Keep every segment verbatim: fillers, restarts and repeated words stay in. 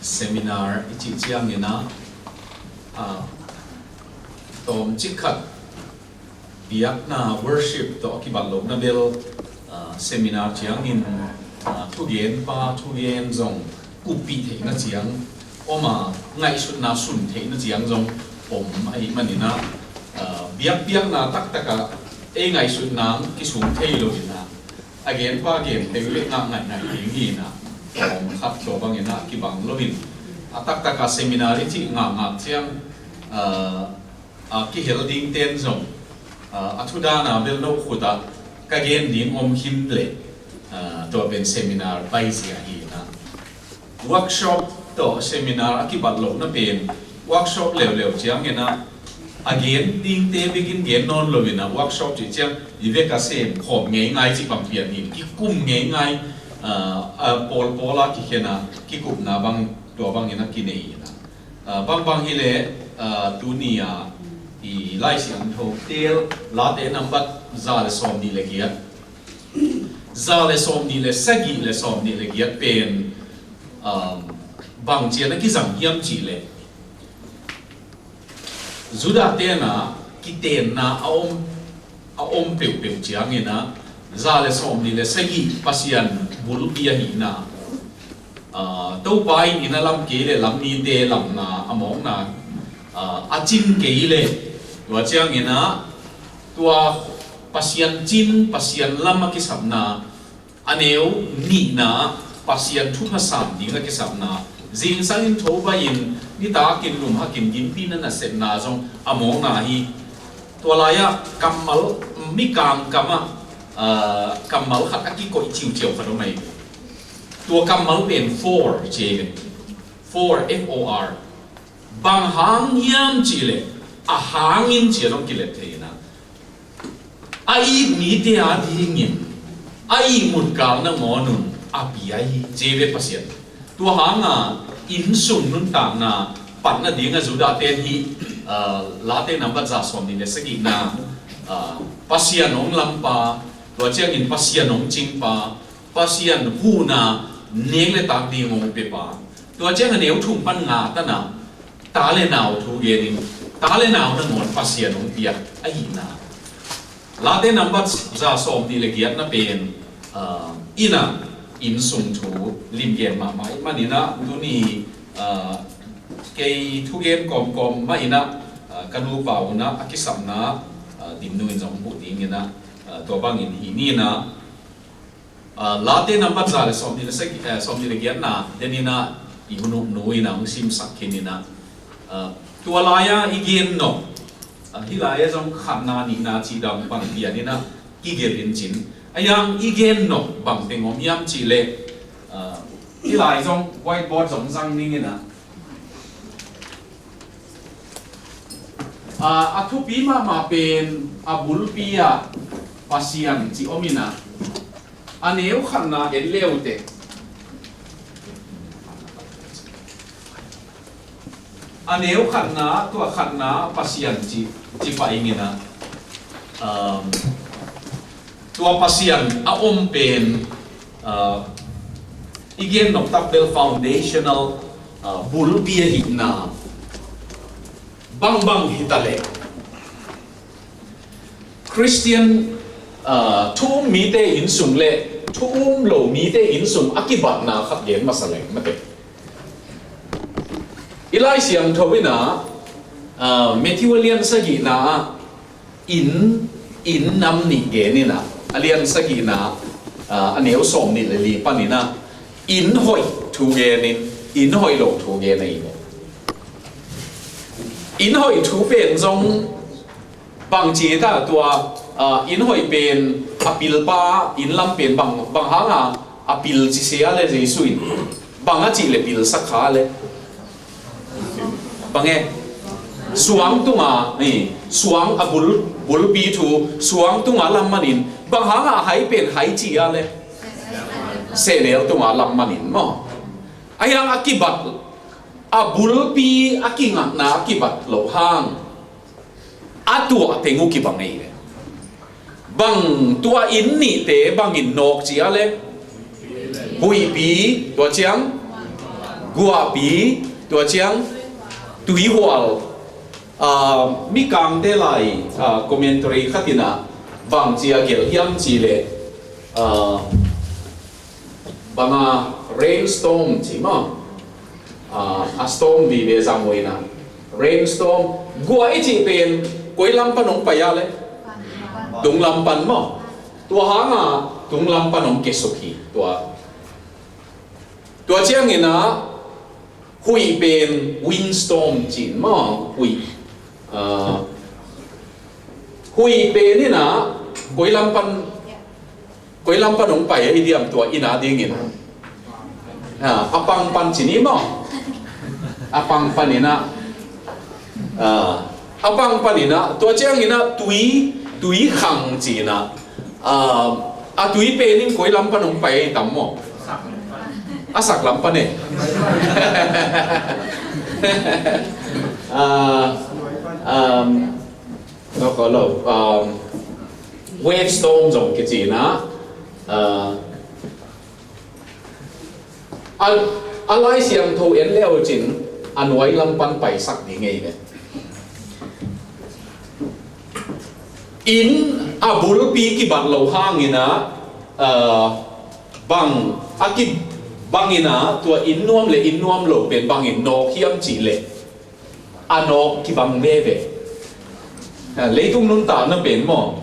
Seminar i cih ciangin ah, ah, tawmcik khat biakna worship tawh a kibat lohna bel, ah, seminar ciangin, ah, thugenpa thugen zong kuppih theihna ciang om a, ngaihsutna sun theihna ciang zong om ahih manin ah, ah, biakpiakna taktak ah ei ngaihsutna kisung thei lo in ah, a genpa gen teng le ngah ngaih ngaih ding hi in ah, om khat tua bangin ah kibang lo in, a taktak ah seminar i cih ngah ngah ciang, ah, a kihel ding ten zong, ah, a thudana bel no khut ah ka gen ding om khin le, ah, tua pen seminar paizia hi in ah, workshop tawh seminar a kibat lohna pen workshop leuleu ciangin ah, a gen dingte bikin gen nawn lo in ah, workshop cih ciang i vek a sem khawm ngeingai cih bang pian hi, kikum ngeingai, ah, a pawlpawl a kikhen a kikupna bang tua bangin a kinei in ah, ah, bangbang hi le, ah, tuni a i Lai Siangtho tel Late nambat za le sawm nih le giat, za le sawm nih le sagih le sawm nih le giat pen, um, bang cian a kizang hiam cih leh, Judah ten ah kitenna a om, a om peuhpeuh ciangin ah, za le sawm nih le sagih Pasian bulpi ahihna, ah, Topa in inn a lam kei le lam nite lamna a mawkna, ah, a cin kei le, tua ciangin ah tua Pasian cin, Pasian lam a kisapna, a neu nihna Pasian thupha sam ding a kisapna, zingsang in tho bai-in nitakin lum hakin gimpi na nasepna zong a mawkna hi. Tua lai-ah kammal, mi kangkam ah, ah, kammal khat a kikoih ciuciau khat om ahi. Tua kammal pen for ci hi ve. For, F O R. Bang hang hiam cih leh, a hangin ci-a zong kilet thei in ah, a it mite a dingin a ihmut kal nangawn un a pia hi ci hi ve Pasian. Tua hang a innsung nuntakna pan nading a Judah ten hih, ah, Late nambat za sawm nih le sagihna, ah, Pasian hong lampa, tua ciangin Pasian hong cingpa, Pasian huhna nek le tak ding hong pepa, tua ciang a neu thum pan nga tan ah ta le nau thu genin, ta le nau nangawn Pasian hong piak ahihna. Late nambat za sawm nih le giatna pen, ah, inn ah, innsung thu limgen mahmah ahih manin ah, tuni, ah, kei thugen kawmkawm mah in ah, ah, ka nupa un ah a kisapna, ah, Dimnu in zong huh dingin ah, ah, tua bangin hi ni in ah, ah, Late nambat za le sawm nih le sagi-, eh, sawm nih le giatna denin ah i hun uh nu in ah hong simsak khin in ah, ah, tua lai-a i gen nop, ah, hih lai-a zong khatna nihna cih dan pan pian in ah kigelh in cin. A yang i gen nop bang teng om hiam cih leh, ah, hih lai zong whiteboard zong zang ning in ah, ah, a thupi mahmah pen a bulpi ah Pasian ci om in ah, a neu khatna en le uh teh. A neu khatna, tua khatna Pasian ci, ci pah ing in ah, um, tua Pasian a om pen, uh, i gen nop tak bel foundational, uh, bulpi ahihna. Bangbang hi ta leh, Khristian, ah, thu um mite innsung le thu um lo mite innsung a kibatna khat gen masa leng mate. I Lai Siangtho in ah, ah, Matthew a lian sagihna ah inn, inn nam nih gen in ah, a lian sagihna, ah, a neu sawm nih le li pan in ah, inn hoih thu gen in, inn hoih lo thu gen ahi ve. Inn hoih thu pen zong bang ci ta tua, ah, inn hoih pen a pilpa, inn lam pen bang, bang hang a, a pil ci se a le Jesu in. Bang a cih le pilsak kha le. Bang e? Suang tunga, ni, suang a bul, bulpi thu, suang tunga lam manin, bang hang a hai pen hai ci a le. Sehnel tunga lam manin maw. A hiang a kibat, a bulpi a kingakna a kibat lo hang. A tuah teng uh kibang ei le. Bang tua inn nihte bangin nawk ci a le. Huihpi tua ciang. Guahpi, tua ciang tuihual. Ah, Mikangte lai, ah, commentary khat in ah bangci a gelh hiam cih leh, ah, bang a rainstorm ci maw. Ah, a storm vive zang uh in ah, rainstorm. Guah i cih pen koi lam pan hong pai a leh? Tung lam pan maw. Tua hang a tung lam pan hong kiasuk hi. Tua, tua ciangin ah huih pen windstorm ci maw. Huih, ah, huih pen in ah koi lam pan, koi lam pan hong pai a i diam? Tua in ah dingin, ah, a pang pan ci ni maw. A pang pan in ah, ah, a pang pan in ah, tua ciangin ah tui, tui khang ci in ah, ah, a tui pen in koi lam pan hong pai a i tam maw? A sak lam pan e. Ah, um, lo ko lo, um, wave storm zong kici in ah, ah, a, a Lai Siangtho en le uh cin a nuai lam pan paisak ding ei ve. Inn a bulpi kibat lo hangin ah, ah, bang a ki, bangin ah tua inn nuam le inn nuam lo pen bangin nawk hiam cih leh, a nawk kibang veve. Ah, leitung nuntakna pen maw,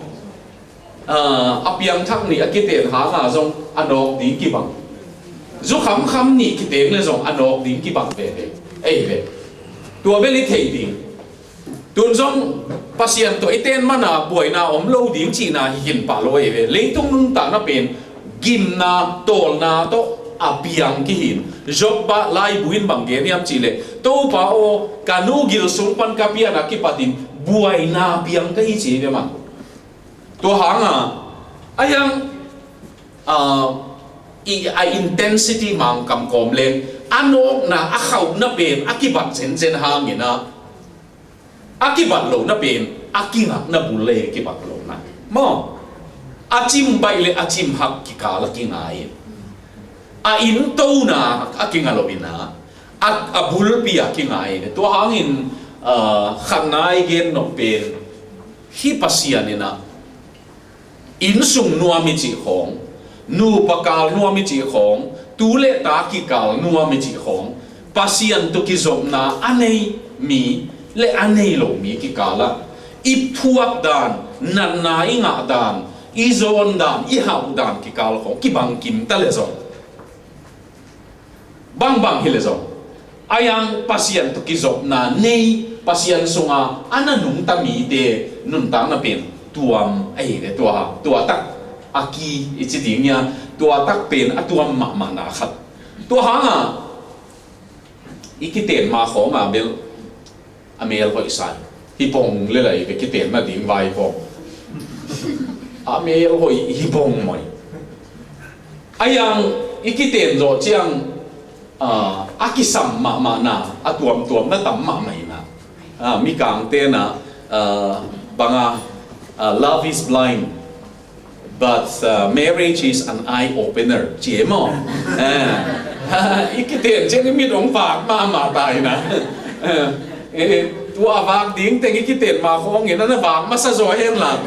ah, a piangthak nih a kiten hang a zong a nawk ding kibang. Zu khamkham nih kiteng le zong a nawk ding kibang veve. Ei ve. Tua bel i thei ding. Tun zong Pasian tawh i ten man a buaina om lo ding cihna hi khin pah lo ei ve. Leitung nuntakna pen gimna, tawlna tawh a piang kihin. Job bang laibu in bang gen hiam cih leh, Topa aw, ka nu gil sung pan ka pian a kipatin buaina piang ka hi ci ve man. Tua hang a, a hiang, ah, i, a intensity mangkam kawm leng, a nawkna, a khauhna pen a kibat zenzen hangin ah, a kibat lohna pen a kingakna bul le kibat lohna maw. A cim baih le a cim hak kikal a kinga in, a inn tona a kinga lo in ah, a, a bulpi a kinga in. Tua hangin, ah, khatna i gen nop pen, hih Pasian in ah, innsung nuam i cih khawng, nupa kal nuam i cih khawng, tu le ta kikal nuam i cih khawng, Pasian tawh kizopna a nei mi le a nei lo mi kikal ah, i phuak dan, natna i ngah dan, i zawn dan, i hauh dan kikal khawng kibang kim ta le zong, bangbang hi le zong, a hiang Pasian tawh kizopna nei, Pasian sunga a na nungta mite nuntakna pen tuam ahi ve. Tua, tua tak a ki i ci ding hia, tua tak pen a tuam mahmahna khat. Tua hang a i kiten ma khawng a bel a mel hoih sa hi. Hi pong le lai ve, kiten nading vai khawng a mel hoih hi pong maw. A hiang i kiten zawh ciang, ah, a kisam mahmahna, a tuamtuamna tam mahmah in ah, ah, Mikangte in ah, ah, bang a, ah, love is blind, but, uh, marriage is an eye opener, ci e maw. Eh, i kiten ciang i mit hong vak mahmah ta in ah. Eh, eh, tua a vak ding teng i kiten ma khawng in ah na vak masa zaw hen la.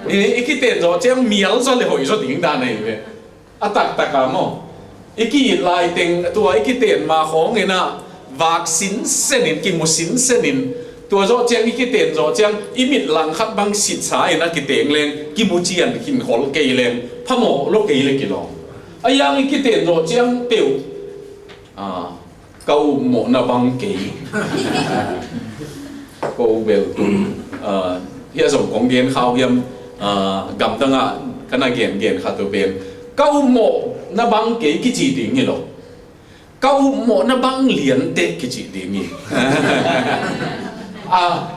Eh, i kiten zawh ciang mial zaw le hoih zaw ding dan ahi ve. A taktak a maw, i ki-it lai teng tua i kiten ma khawng in ah vak sinsen in, kimu sinsen in, tua zawh ciang i kiten zawh ciang i mit langkhat bang sitsa in a kiteng leng, kimu cian khin khol kei leng, phamawh lo kei le kilawm. A hiang i kiten zawh ciang peuh, ah, ka upmawhna bang kei. Ko bel tun, ah, hia zong kong gen khau hiam, ah, gamdang ah ka na gen gen khat uh pen, ka upmawhna bang kei kici ding hi lo. Ka upmawhna bang liante kici ding hi. Ah,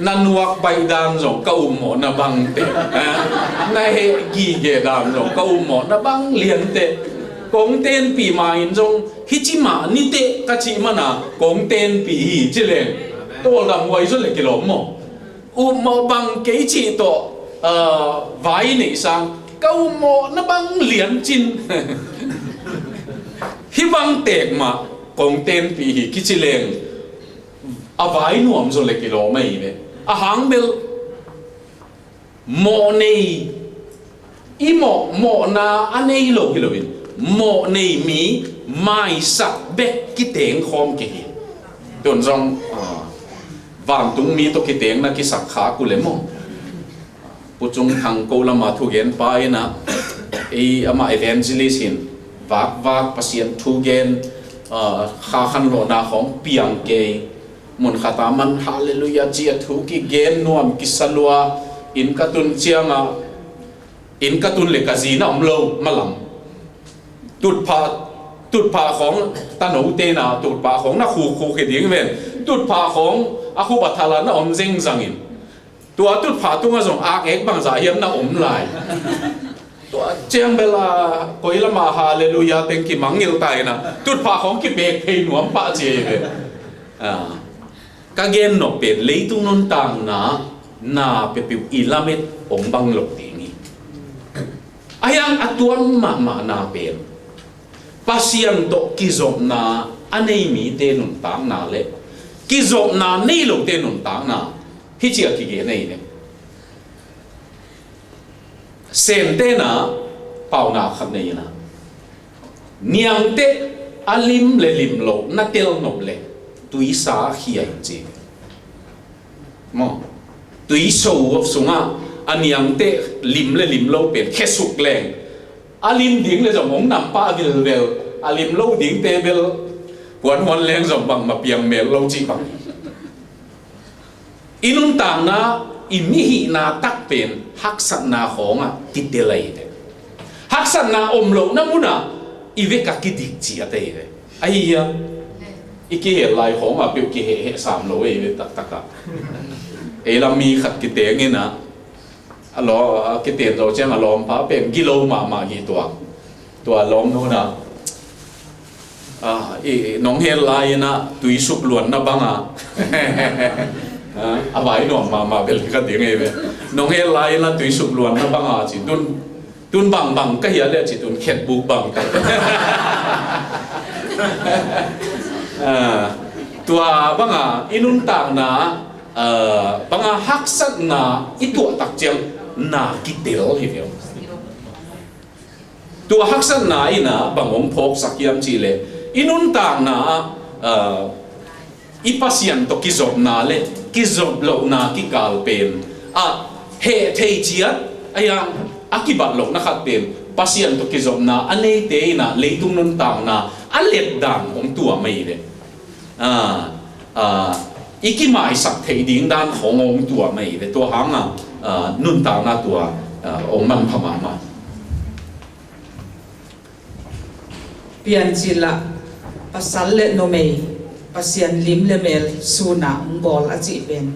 na nuak baih dan zong ka upmawhna bangte, ah, na heh gige dan zong ka upmawhna bang liante. Kong tenpih ma in zong hih ci mah nite ka cih man a kong tenpih hi ci leng, tawldam huai zaw le kilawm maw. Upmawh bang kei cih tawh, ah, vai neih sang, ka upmawhna bang lian cin. Hih bang tek mah kong tenpih hi kici leng a vai nuam zaw le kilawm ahi ve. A hang bel mawh nei, i mawh, mawhna a nei lo hi loin mawh nei mi maisak bek kiteng khawm kei hi. Tun zong, ah, vantung mi tawh kiteng na kisak kha ku le maw? Pu Cung Thang ko lama thugen pa in ah, ei amah evangelist hin vakvak Pasian thugen, ah, kha khanlawhna khawng piang kei. Mun khata man halleluiah ci a thu kigen nuam kisa lua. Inn ka tun ciangah, inn ka tun le ka zi na om lo malam. Tutphah, tutphah khawng tanote na, tutphah khawng na khukkhuk hi ding ven. Tutphah khawng a khup a thala na om zengzangin. Tua tutphah tungah zong ak ek bangzah hiam na om lai. Tua ciang bela koi lama halleluiah teng kimangngilh ta in ah, tutphah khawng kipek phei nuam pah ci hi ve. Ah, ka gen nop pen leitung nuntakna na peuhpeuh i lamet hong bang lo ding hi. A hiang a tuam mahmahna pen Pasian tawh kizopna a nei mite nuntakna le kizopna nei lote nuntakna hi ci a kigen ahi ne. Sente na pauna khat nei na, niangte a lim le lim lo na tel nop le tuisa khia in ci. Maw? Tuiso sungah a niangte lim le lim lo pen khesuk leng a lim ding le zong hong nampa vilvel, a lim lo dingte bel huanhuan leng zong bangmah piang mel lo cih bang. I nuntakna, i mihihna tak pen haksatna khawngah kitel ahi te. Haksatna om lohna munah i vekah kidik ciat ahi te. Ahi hiam? I kihel lai khawngah peuh kihehheh sam lo ahi ve taktakah. Ei lam mi khat kiteng in ah, a law, a kiten zo ciang a lawmpa pen gilo mahmah hi tua. Tua lawmnu na, ah, i, i, nong hel lai-in ah tuisuk luanna banga, ah, a vai nuam mahmah bel ka ding ei ve. Nong hel lai-in ah tuisuk luanna banga ci tun, tun bangbang ka hia le ci tun khetbuk bang ka. Ah, tua banga i nuntakna, ah, banga haksatna i tuah tak ciang na kitel hi viau. Tua haksatna in ah bang hong phawksak hiam cih leh i nuntakna ah, ah, i Pasian tawh kizopna le kizop lohna kikal pen ah heh thei ciat a hiang a kibat lohna khat pen Pasian tawh kizopna a neite in ah leitung nuntakna a letdan hong tuam ahi ve. Ah, ah, i kimaisak theih ding dan khawng hong tuam ahi ve. Tua hanga, ah, nuntakna tua, ah, hong manpha mahmah. Piancil ah pasal le numei Pasian lim le mel suna hong bawl a cih pen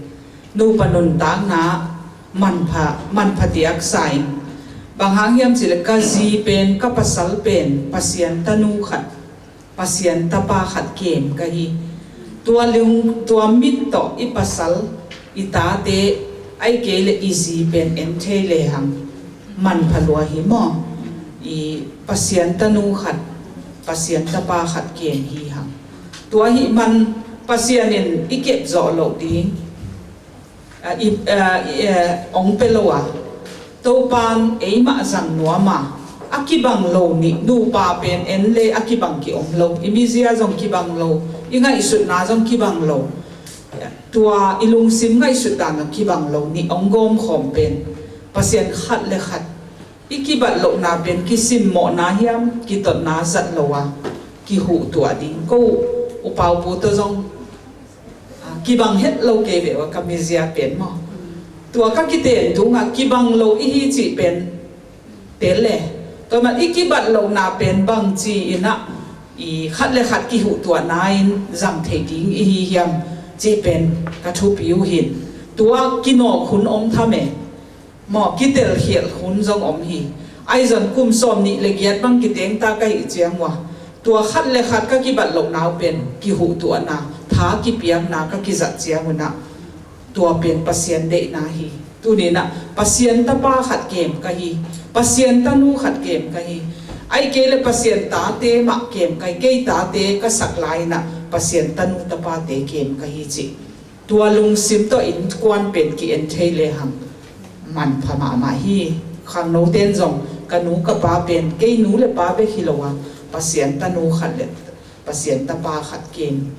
nupa nuntakna manpha, manpha diak sa in. Bang hang hiam cih leh ka zi pen, ka pasal pen Pasian tanu khat, Pasian tapa khat kem ka hi. Tua lung, tua mit tawh i pasal, i tate, ahih kei leh i zi pen en thei lehang manpha lua hi maw? I Pasian tanu khat, Pasian tapa khat kem hi hang. Tua ahih man Pasian in i kep zawh loh ding, ah, i, ah, i, eh, hong pia lo a, Topa'n eimah zang nuam a, a kibang lo nih, nupa pen en le a kibang ki-om lo, i mizia zong kibang lo, i ngaihsutna zong kibang lo, tua i lungsim ngaihsut dan a kibang lo nih hong gawmkhawm pen Pasian khat le khat i kibat lohna pen kisimmawhna hiam, kitotna zat lo a kihuhtuah ding. Ko u Pau Pu tawh zong, ah, kibang het lo kei ve ua ka mizia pen maw? Tua ka kiten tungah kibang lo i hi cih pen tel le. Tua man i kibat lohna pen bangci in ah i khat le khat kihuhtuahna in zang thei ding i hi hiam cih pen ka thupi uh hin. Tua kinawk hun om tham e. Maw, kitelkhialh hun zong om hi. Ahi zong kum sawm nih le giat bang kiteng ta ka hih ciang ua, tua khat le khat ka kibat lohna uh pen kihuhtuahna, tha kipiakna ka kizat ciang un ah, tua pen Pasian deihna hi. Tuni in ah Pasian tapa khat kem ka hi, Pasian tanu khat kem ka hi. Ahih kei leh Pasian tate mah kem ka hi, kei tate ka sak lai-in ah Pasian tanu tapate kem ka hi cih. Tua lungsim tawh innkuan pen ki-en thei lehang manpha mahmah hi. Khangnote in zong ka nu ka pa pen kei nu le pa bek hi lo a, Pasian tanu khat le Pasian tapa khat kem,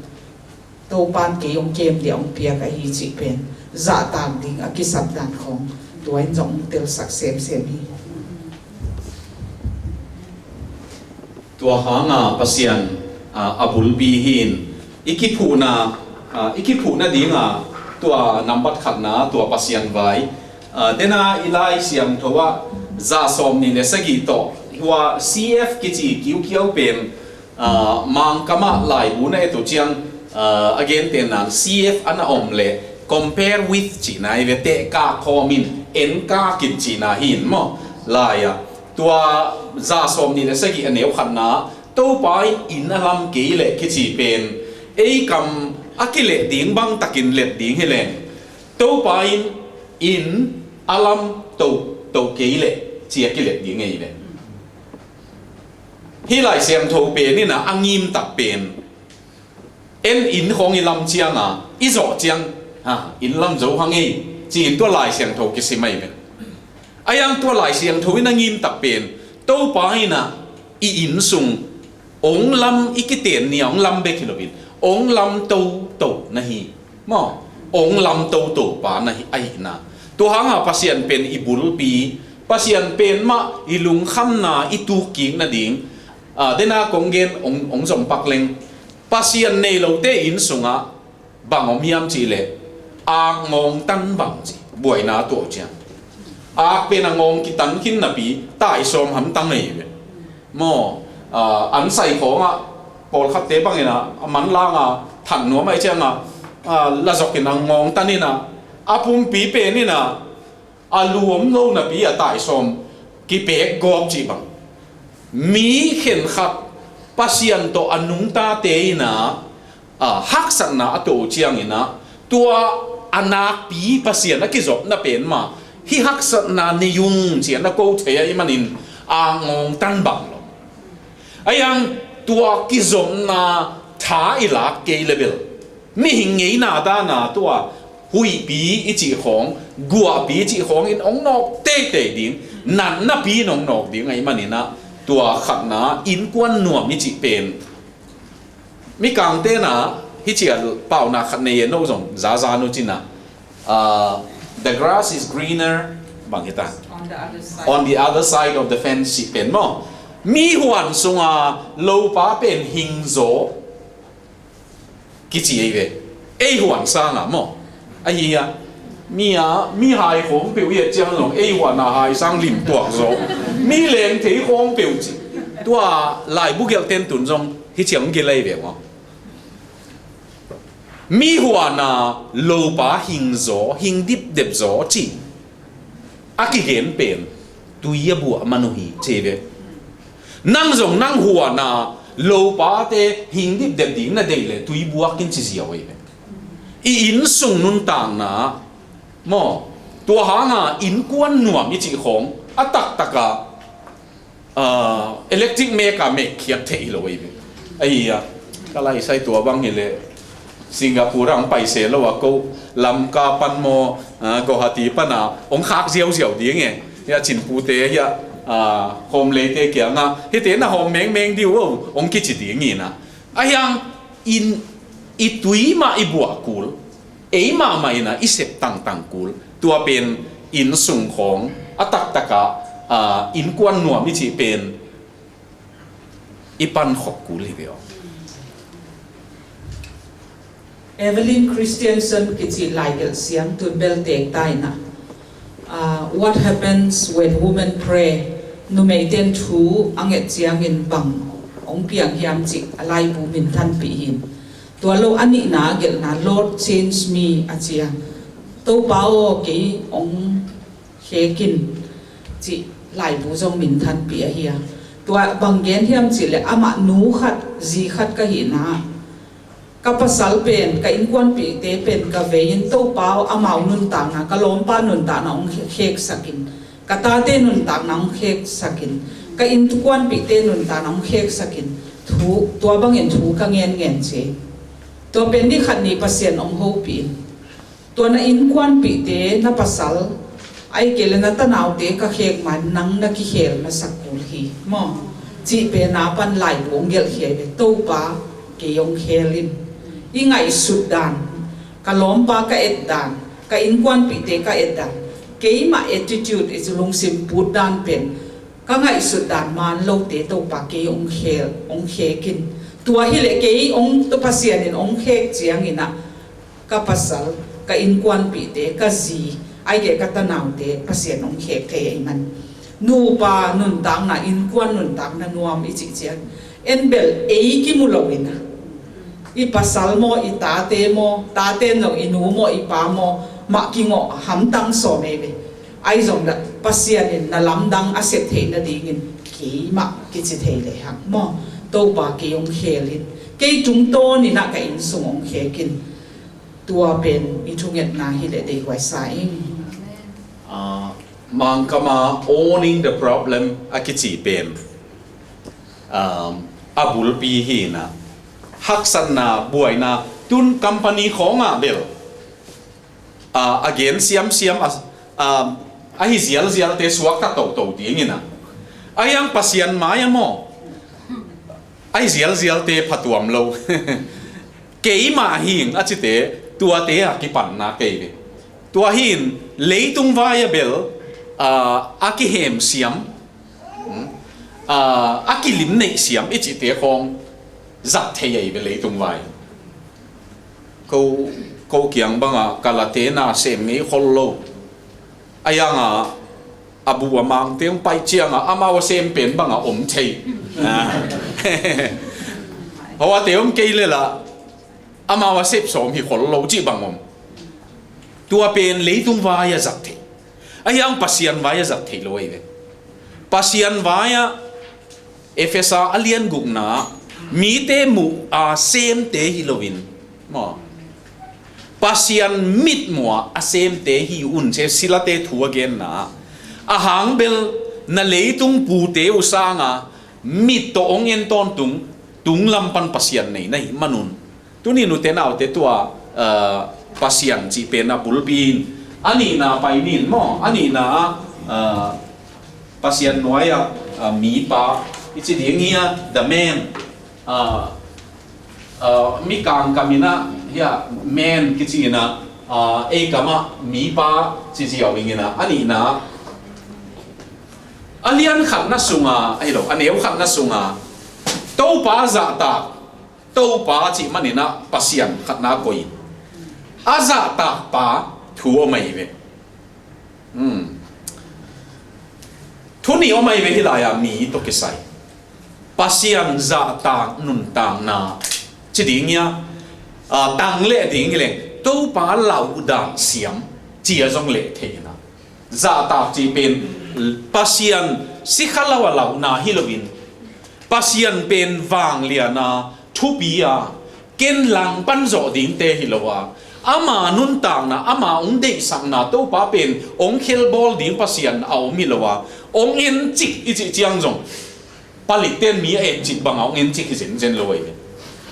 Topa'n kei hong kem ding a hong piak ahi cih pen zahtak ding a kisap dan khawng tua in zong hong telsak semsem hi. Tua hanga Pasian, a, a bulpi hi in, i kiphuhna, a, i kiphuhna dinga tua nambat khatna, tua Pasian vai, a, dena i Lai Siangtho ah za sawmnih le sagih tawh hua C F kici kiukiau pen, a, Mangkam ah laibu na et uh ciang, a, a gentehna in C F a na om le compare with cihna hi ve, tehkak khawm in, enkak in cihna hi in maw. Lai-ah tua za sawmnih le sagih a neu khatna, Topa in inn a lam kei leh kici pen ei kam a kileh ding bang takin let ding hi leng, Topa in inn a lam to, to kei leh ci a kilet ding ahi ve. Hih Lai Siangtho pen in a, a ngim tak pen en inn khawng i lam cianga i zawh ciang, ha, inn lam zo hang ei ci-in tua Lai Siangtho kisim ahi ve. A yang tua Lai Siangtho in a ngim tak pen Topa in a i inn sung ong lam i kiten ni a ong lam bek hi loin ong lam toto na hi. Maw, ong lam toto pa na hi, ahihna. Tua hanga Pasian pen i bulpi, Pasian pen mah i lungkhamna i tukkik nading, a, dena kong gen ong, ong zom pak leng. Pasian nei lote inn sungah bang om hiam cih leh, ak ngawng tan bang ci, buaina tuah uh ciang. Ak pen a ngawng kitan khin napi, taisawm hamtang ahi ve. Maw, a, an sai khawngah, pawlkhatte bangin a, a manlanga, than nuam ahih cianga, a, la zokin a ngawng tan in a, a pumpi pen in a, a luam lo napi a taisawm kipek gawp cih bang. Mi khenkhat Pasian tawh a nungtate in a, a, haksatna a tuah uh ciangin a, tua a nakpi Pasian a kizopna pen mah hih haksatna nei ung ci-in a ko thei ahih manin a ngawng tan bang lo. A yang tua kizopna tha i lak kei leh bel mihing ngeina dana tua huihpi i cih khawng, guahpi i cih khawng in ong nawk teitei ding, natnapi in ong nawk ding ahih manin a, tua khatna innkuan nuam i cih pen. Mikangte in a, hih ci a paunak khat nei e, no zong zaza no cin a, a, the grass is greener, bang hita, on the other side, on the other side of the fence cih pen maw. Mi huan sunga lopa pen hingzaw kici ei ve. Ei huan sanga maw. Ahi a, mi a, mi hai khawng peuh i et ciang zong ei huan a hai sang lim tuak zaw. Mi leng thei khawng peuh ci. Tua laibu gelhten tun zong hih ciang gilh ei ve maw. Mi huan a lopa hingzaw, hing dipdep zaw ci a kigen pen tui a buah man uh hi ci ve. Nang zong nang huan a lopate hing dipdep ding na deih leh tui buak in ci ziau ahi ve. I inn sung nuntakna maw, tua hanga innkuan nuam i cih khawng a taktak a, ah, electric mek a mek khiat theih hi lo ahi ve. Ahi a, ka lai sai tua bang hi leh Singapore ang pai se lo a ko Lamka pan maw, ah, Guwahati pan a ong khak ziauziau ding e. Hia Chinpute hia, ah, Hawmleite kianga hihte na hawm mengmeng dih uh o ong kici ding hi na. Ahi hang in i tui mah i buah kul, ei mahmah in a i sep tangtang kul, tua pen inn sung khawng a taktak a, ah, innkuan nuam i cih pen i pankhop kul hi ve aw. Evelyn Christensen kici laigelh siam tun bel teek ta in a, ah, What Happens When Women Pray, numeite in thu a nget ciangin bang ong piang hiam cih a laibu minthanpih hi. Tua lo a nihna a gelhna, Lord, Change Me a ci a, Topa aw, kei ong khek in cih laibu zong minthanpih ahi a. Tua bang gen hiam cih leh amah nu khat zi khat ka hihna, ka pasal pen, ka innkuanpihte pen ka vei in, Topa aw, amau nuntakna, ka lawmpa nuntakna ong kheksak in, ka tate nuntakna ong kheksak in, Ka innkuanpihte nuntakna hong kheksakin, thu, tua bangin thu ka ngenngen ci. Tua pen ni khat ni Pasian hong hopih in, tua na innkuanpihte, na pasal, ahih kei leh na tanaute ka khek ma-in nang na kikhel masak kul hi maw, cih pen a pan laibu hong gelhkhia hi ve. Topa kei hong khel in. I ngaihsut dan, ka lawmpa ka et dan, ka innkuanpihte ka et dan, keimah attitude, i lungsim put dan pen ka ngaihsut dan man lote Topa kei hong khel, hong khek in. Tua hi leh kei hong, Pasian in hong khek ciangin ah ka pasal, ka innkuanpihte, ka zi, ahih kei leh ka tanaute Pasian hong khek thei ahih man. Nupa nuntakna, innkuan nuntakna nuam i cih ciang, en bel ei kimu lo in ah, i pasal maw, i tate maw, tate in zong i nu maw, i pa maw, mah kingawh hamtang sawm ei ve. Ahi zong lah Pasian in na lamdang a sep theih nadingin keimah kici thei lehang maw, Topa kei hong khel in, kei tungtawn in ah ka innsung hong khek in. Tua pen i thungetna hi leh deihhuai sa ing. Ah, Mangkama owning the problem a kici pen, um, a bulpi hi in ah, haksatna, buaina, tun company khawngah bel, ah, a gen siamsiam, a, ah, ahi zialzialte suakta toto ding in ah, ahi hang Pasian mai-ah maw, ahi zialzialte phatuam lo. Keimah hi ing a cite, tuate a kipanna kei ve. Tua hi in leitung vai-ah bel, ah, a kihem siam, hmm, ah, a kilim neih siam i cihte khawng zat thei ahi ve leitung vai. Ko, ko kiang bangah ka late na sem ngei khol lo. Ahi hangah a bu a mangte hong pai ciangah amau a sem pen bangah om thei. Ah. Hawate om kei leh lah amau a sep sawm hi khol lo cih bang om. Tua pen leitung vai-ah zat thei. Ahi hang Pasian vai-ah zat thei lo ahi ve. Pasian vai-ah Efesa a lian gukna, mite muh a semte hi loin maw, Pasian mitmuh a semte hi un ci, Silate thu a genna. A hang bel na leitung pute uh sanga mit tawh hong en tawntung, tung lam pan Pasian nei na hih manun, tuni nute naute tua, ah, Pasian cih pen a bulpi in. A nihna pai ni in maw, a nihna ah, ah, Pasian nuai-ah, ah, mipa i ci ding hi a, the man. Ah, ah, Mikang kam in ah hi a, man kici in ah, ah, ei kamah mipa ci ziau ing in ah, a nihna, a lian khatna sunga, ahi lo, a neu khatna sunga Topa zahtak, Topa cih manin ah Pasian khatna koih in, a zahtakpa thu om ahi ve. Hmm. Thu nih om ahi ve hih lai-ah mi tawh kisai. Pasian zahtak nuntakna ci ding hi a, ah, tang leh ding hi leng Topa lauh dan siam ci a zong leh thei in ah. Zahtak cih pen Pasian sikha lo a lauhna hi loin, Pasian pen vanglian a, thupi a, ken langpan zawh dingte hi lo a, ama nuntakna, ama hong deihsakna, Topa pen hong khelbawl ding Pasian a om hi lo a, hong encik i cih ciang zong, palik ten mi a encik banga hong encik hi zenzen lo ahi ve.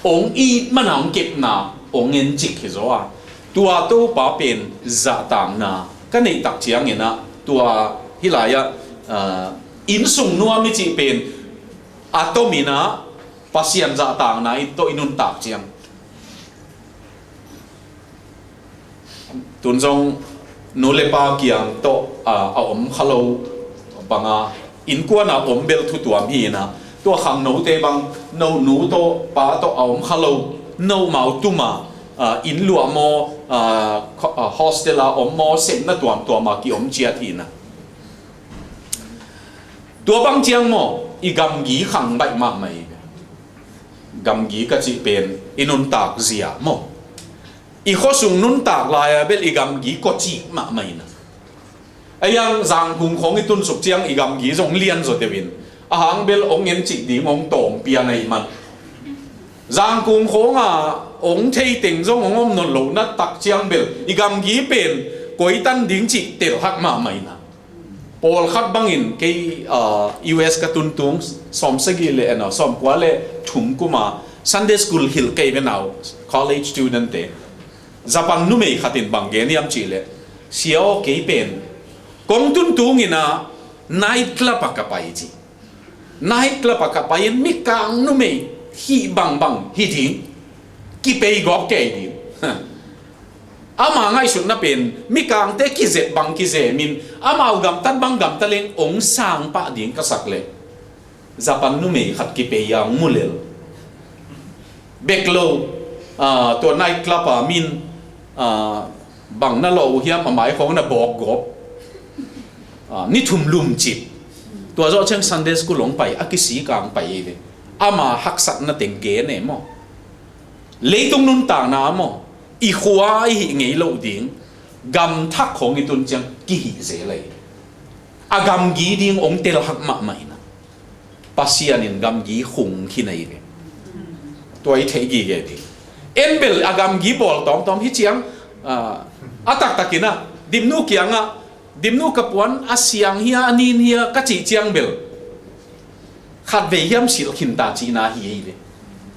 Hong it mana hong kepna hong encik hi zaw a, tua Topa pen zahtakna ka neih tak ciangin ah, tua hih lai-ah, ah, innsung nuam i cih pen a tomin ah Pasian zahtakna i tawh i nuntak ciang. Tun zong nu le pa kiang tawh, ah, a om kha lo banga, innkuan a om bel thu tuam hi in ah, tua khangnote bang, no nu tawh pa tawh a om kha lo, nomau tuma, ah, inn luah maw, ah, kho-, ah, hostel a om maw, sepna tuamtuam a ki-om ciat hi in ah. Tua bang ciang maw, i gamgi khang baih mahmah hi. Gamgi ka cih pen i nuntak zia maw, i khuasung nuntak lai-a bel i gamgi kawcik mahmah in ah. Ahi hang Zangkung khawng i tunsuk ciang i gamgi zong lian zaw deuh in, a hang bel hong encik ding hong tawm pian ahih man. Zangkung khawngah hong thei teng zong hong om nawn loh na tak ciang bel i gamgi pen koi tan ding cih telhak mahmah in ah. Pawlkhat bangin kei, ah, U S ka tuntung sawmsagih le, eh, no, sawmkua le thum kuma Sunday school hilh kei ve nau, college student te. Japan numei khatin bang gen hiam cihleh, "Sia aw, kei pen kong tuntung in ah night club ah ka pai," ci. "Night club ah ka pai in mikang numei hih bangbang hi ding, kipei gawp kei ding." Ama ngaihsutna pen mikangte kizep bang kizem in, amau gamtat bang gamtat leng ong sang pah ding ka sak leh, Japan numei khat kipei a ong mu lel. Bek lo, ah, tua night club a min, ah, bang na lawh uh hiam, a mai khawng na bawk gawp. Ah, ni thum lum cip. Tua zawh ciang Sunday school ong pai, a kisik a ong pai ei ve. Ama haksatna teng gen e maw. Leitung nuntakna maw, i khua i hih ngei loh ding, gam thak khawng i tun ciang kihih zel ei. A gamgi ding ong tel hak mahmah in ah, Pasian in gamgi khung khin ei ve. Tua i theih gige ding. En bel a gamgi bawl tawmtawm hi ciang, ah, a taktak in ah, Dimnu kiangah, "Dimnu, ka puan a siang hia, a nin hia?" ka cih ciang bel, "Khatvei hiam silh khin ta," cihna hi ei ve.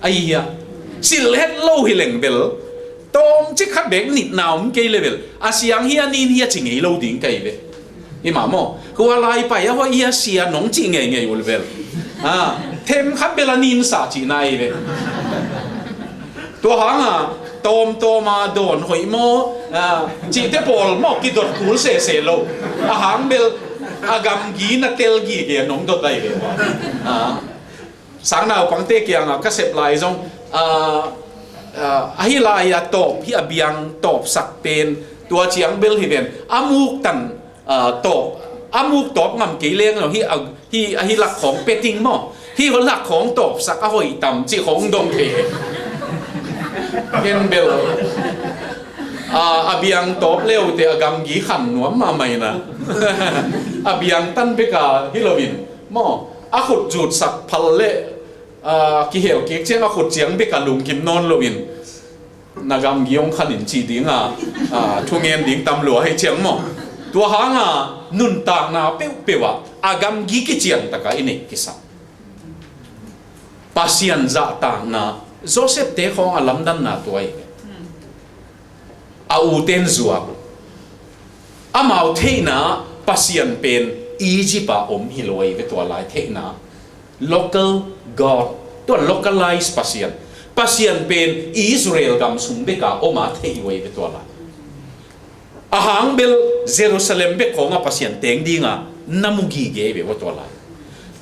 Ahi hia? Silh het lo hi leng bel, tawmcik khat bek nitna om kei le bel, "A siang hia, a nin hia?" ci ngei lo ding ka hi ve. Hi mah maw? "Hua lai pai a hoih hia, sia?" nong cih ngeingei uh le bel, ah, them khat bel a nin sa cihna hi ve. Tua hanga tawmtawma dawn hoih maw, ah, cihte pawl maw, kidot kul sese lo. A hang bel a gamgi na tel gige nong dot ai ve. Ah, sangnaupangte kiangah ka sep lai zong, ah, ah, ahi lai-a tawp hi, a biang tawpsak pen tua ciang bel hi ven. A muk tan, ah, tawp, a muk tawp ngam kei leng lo hi, a, hi, ahi lak khawng petting maw, hi lak khawng tawpsak a hoih tam cih khawng dong thei. En bel, ah, a biang tawp leute a gamgi khan nuam mahmah in ah, a biang tan bek a hi loin maw, a khut zutsak phal le, ah, kihel kik ciang a khut ciang bek a lungkim nawn loin, na gamgi ong khan in cih ding a, ah, thungen ding tam lua hi ciang maw. Tua hanga nuntakna peuhpeuh ah a gamgi kician taka i neih kisam. Pasian zahtakna, Joseph te khawng a lamdanna tua hi. A u ten zuak. Amau theihna Pasian pen Egypt ah om hi lo ei ve, tua lai theihna. Local God. Tua localized Pasian. Pasian pen Israel gam sung bek a om a theih uh ei ve tua lai. A hang bel Jerusalem bek khawng a Pasian teng ding a na mu gige ei ve tua lai.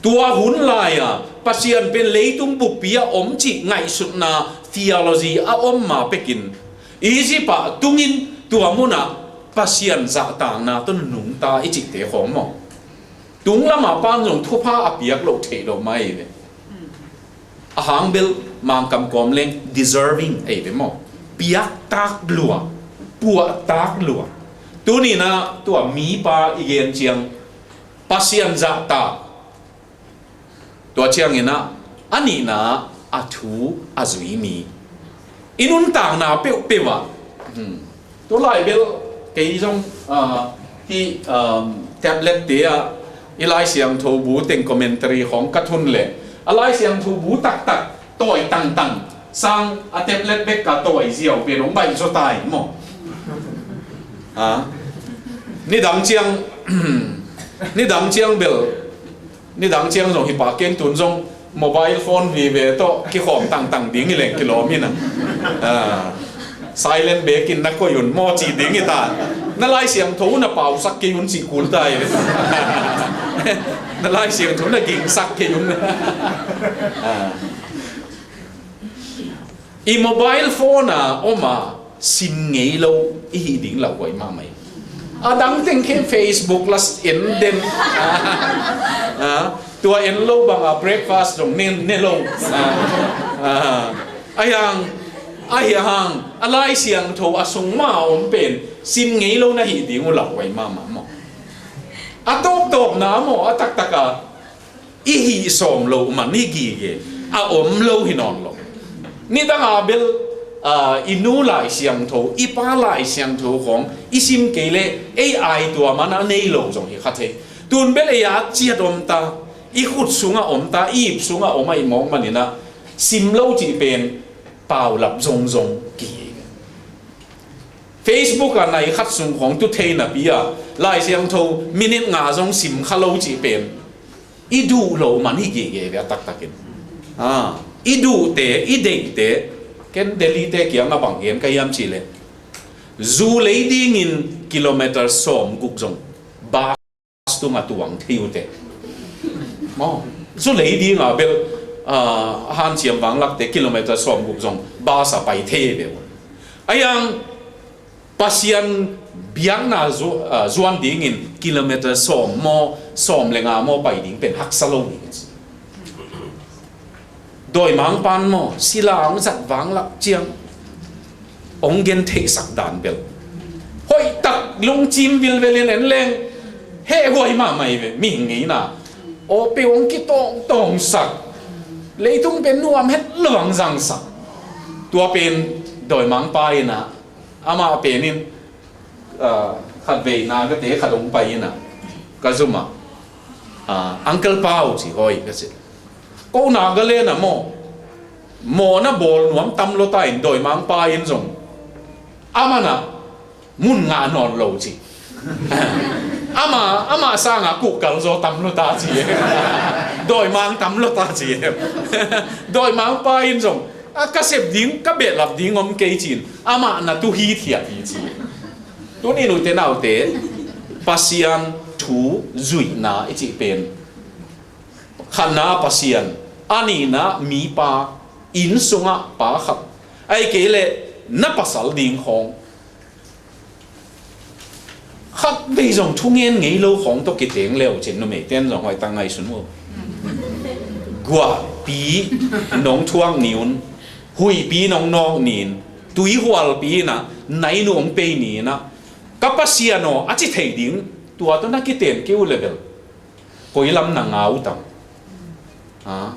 Tua hun lai-a Pasian pen leitung buppi a om cih ngaihsutna theology a om ma pekin Egypt ah tungin tua munah Pasian zahtakna tawh nungta i cihte khawng maw, tung lamah pan zong thupha a piak loh theih loh mah ei ve. A hang bel Mangkam kawm leng deserving ei ve maw, piak tak lua, puah tak lua. Tuni-in ah tua mipa i gen ciang Pasian zahtak, tua ciangin ah a nihna a thu a zui mi. I nuntakna peuhpeuh ah, hmm, tu lai bel kei zong, ah, hih, um, tablet te ah i Lai Siangtho bu teng commentary khawng ka thun leh, a Lai Siangtho bu taktak tawi tangtang sang a tablet bek ka tawi ziau pen hong baih zaw ta in maw. Ah, nidang ciang, nidang ciang bel, nidang ciang zong hi pah keng, tun zong mobile phone vive tawh kikhawm tangtang ding hi leng kilawm hi na. Ah, silent bekin na koih un maw ci ding hi ta. Na Lai Siangtho na pausak kei un ci kul ta hi. Na Lai Siangtho na gingsak kei un. Ah. I mobile phone a om a sim ngei lo i hih ding lauhuai mahmah hi. A dang teng khen Facebook la en den. Ah, tua en lo bang a breakfast zong ne, ne lo. Ah, ah, ahi hang, ahi hang, a Lai Siangtho a sung mah a om pen sim ngei lo na hih ding uh lauhuai mahmah maw. A tawptawpna maw, a taktak a i hih sawm loh man hi gige, a om lo hi nawn lo. Nidang a bel, ah, i nu Lai Siangtho, i pa Lai Siangtho khawng i sim kei leh ei ai tua man a nei lo zong hi kha thei. Tun bel ei a ciat om ta, i khut sungah om ta, i ip sungah om ahih mawk maninah sim lo cih pen paulap zongzong ki. Facebook ah nai khat sung khawng tu thei napi ah Lai Siangtho minit nga zong sim kha lo cih pen i duh lo man hi gige ve a taktakin. Ah, i duhte, i deihte, ken Delhi te kiangah bang gen ka hiam cihleh, zu lei dingin kilometer sawm guk zong bus tungah tuang thei uh teh. Maw, zu lei dinga bel, ah, hanciam vanglakte kilometer sawm guk zong bus a pai thei ve uh. A hiang Pasian biakna zu-, ah, zuan dingin kilometer sawm maw, sawm le nga maw pai ding pen haksa lo ding. Dawimangpa'n maw, sila hong zat vanglak ciang hong gentheihsak dan bel hoihtak lungcim vilvelin en leng hehhuai mahmah hi ve, mihing ngeina. Aw peuh hong kitawngtawngsak, leitung pen nuam het lo hong zangsak. Tua pen dawimangpa inah amah pen in, ah, khatvei Nagate khat hong pai inah ka zumah, ah, Uncle Pau ci, hoi ka ci. Ko Nagaland ah maw, mawhna bawl nuam tam lua ta in dawimangpa in zong amanah mun ngah nawn lo ci. Ama, ama sangah kuhkal zaw tam lua ta ci. Dawimang tam lua ta ci. Dawimangpa in zong a ka sep ding, ka behlap ding om kei ci-in amah na tu hithiat hi ci. Tuni nute naute, Pasian thu zuihna i cih pen khatna Pasian, a nihna mipa, inn sungah pa khat, ahih kei leh na pasal ding khawng, khatvei zong thungen ngei lo khawng tawh kiteng le uh cin numeite'n zong hoihtak ngaihsun uh. Guahpi nong thuak ni un, huihpi nong nawk ni in, tuihualpi inah nainu hong pei ni inah, ka Pasian aw a ci thei ding, tua tawh na kiten kei uh le bel koi lam na ngau tam? Ha?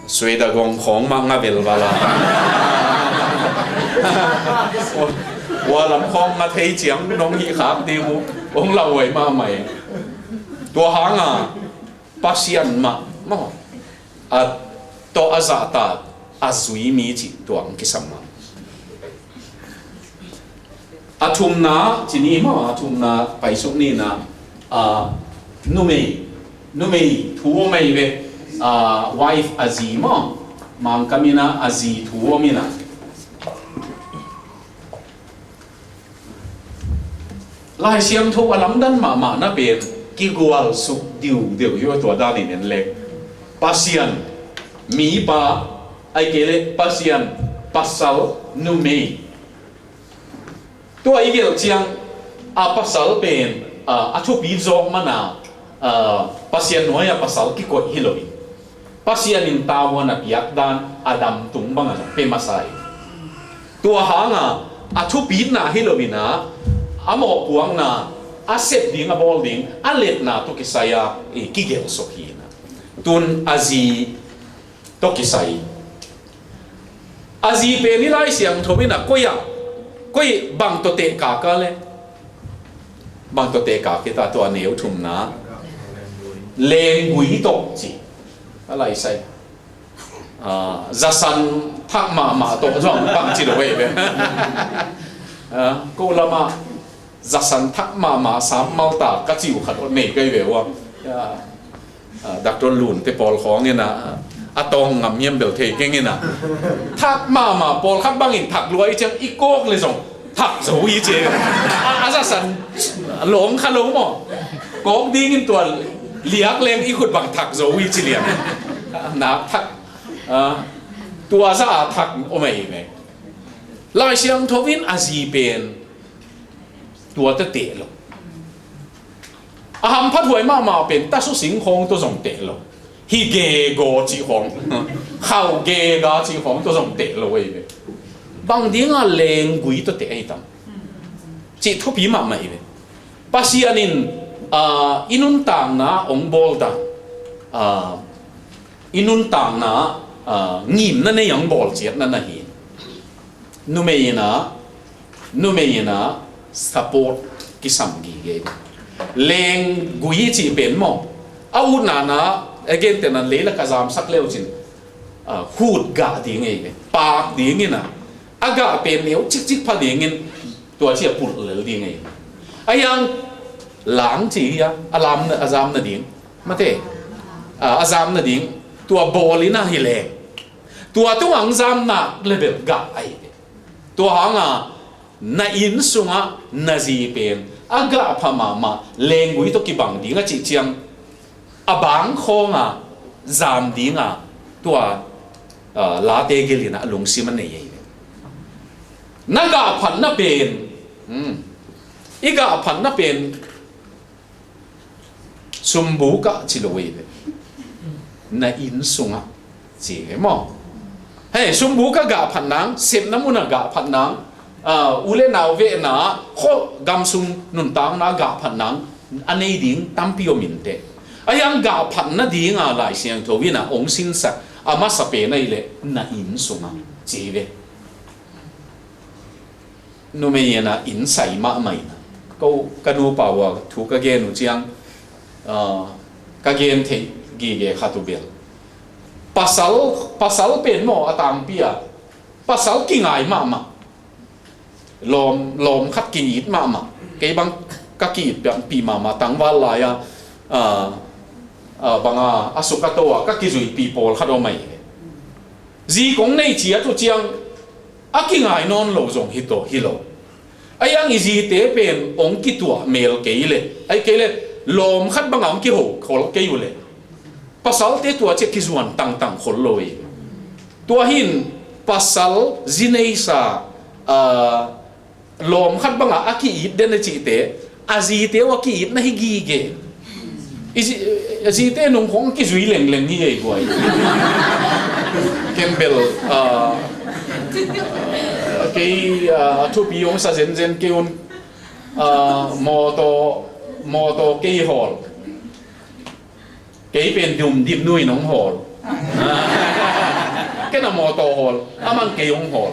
Suedah gong khawng mah nga vel vala. Ua lam khawng nga thei ciang nong hih khak ding uh, hong lauhuai mahmah hi. Tua hanga Pasian mah maw, a tawh a zahtak a zui mi cih tua hong kisam mah. A thumna ci ni maw, a thumna paisuk ni inah, a, numei, numei thu om ahi ve, a, wife, a zi maw, Mangkam inah a zi thu om inah. Lai Siangtho a lamdan mahmah na pen kigualsuk diudeu hi uh a, tua danin en leng Pasian mipa, ahih kei leh Pasian pasal numei. Tua i gelh ciang a pasal pen, a, a thupi zawk mana, a, Pasian nuai-ah pasal kikoih hi lo hi. Pasian in tavuan a piak dan Adam tung bangin a pia masa hi. Tua hanga a thupitna hi lo inah, a mawhpuakna, a sep ding, a bawl ding, a letna tawh kisai-a, eh, kigelh sawk hi inah. Tun a zi tawh kisai. A zi pen i Lai Siangtho inah koi ah, koi bang tawh tehkak a le, bang tawh tehkak hi ta, tua neu thumna. Lenggui tawh ci. A lai sai. Ah, zasan thak mahmah tawh zong bang ci lo ei ve. Ah, ko lamah zasan thak mahmah sam malta ka ci uh khat nei kei ve ua. Ah, Doctor Lun te pawl khawng inah, a tawng ngam hiam bel thei keng inah. Thak mahmah pawlkhat bangin thak lua i ciang i kawk le zong thak zo hi ci. A, a zasan lawng kha lo maw. Kawk dingin tua liak leng i khut bang thak zo hi ci lian. Nak thak, a, tua za a thak om ahi ve. Lai Siangtho in a zi pen tua teh teh lo. A hamphathuai mahmah pen tasu sing khawng tawh zong teh lo. Hi gega cih khawng, khau gega cih khawng tawh zong teh lo ahi ve. Bang dinga lenggui tawh teh ahi tam cih thupi mahmah ahi ve. Pasian in, ah, i nuntakna hong bawl ta. Ah, i nuntakna, ah, ngimna nei hong bawl ciatna na hi. Numei inah, numei inah support kisam gige. Lenggui cih pen maw, a utna na, a gentehna lei la ka zamsak leucin, ah, hut gah ding ei ve, pak ding ina, a gah pen neu cikcik pha dingin tua ci a pulh lel ding ei. A yang lang ci hi a, a lam na, a zam nading mate, ah, a zam nading tua bawl ina hi leng, tua tung ang zam nak le bel gah ei ve. Tua hanga na inn sungah na zi pen a gah pha mahmah lenggui tawh kibang ding a cih ciang a bang khawnga zam dinga tua, ah, late gelina a lungsim a nei ei ve. Na gah phatna pen, hmm, i gah phatna pen sumbukah ci lo ei ve. Na inn sungah ci ve maw. Hei, sumbukah gah phat nang, sepna munah gah phat nang, ah, u le nau vehna, khual gam sung nuntakna gah phat nang a nei ding tampi om inteh. A yang gah phat nadinga Lai Siangtho ina ong sinsak a masa pen ei le na inn sungah ci ve. Numei ina inn sai mahmah ina. Ko ka nupa ua thu ka gen uh ciang, ah, ka gen theih gige khat uh bel. Pasal, pasal pen maw a tangpi a. Pasal kingai mahmah. Lawm, lawm khat ki-it mahmah. Kei bang ka ki-it piangpi mahmah tangval lai a, ah, ah, banga a suk a to a ka kizuipi pawl khat om ei. Zi kong nei ciat uh ciang a kingai nawn lo zong hi tawh hi lo. A yang i zite pen ong kituah mel kei le, ai kei le, lawm khat banga ong kiho khol kei uh le, pasalte tua ciah kizuan tangtang khol lo ei. Tua hin pasal zi neisa, ah, lawm khat banga a ki-it den a cihte, a zite uh a ki-it na hi gige. I zi-, a zite nung khong kizui lengleng hi ei guai. Ken bel, ah, kei, ah, thupi hong sa zenzen kei un, ah, mawtaw, mawtaw kei hawl. Kei pen dum dim nuin hong hawl. Ken a mawtaw hawl, aman kei hong hawl.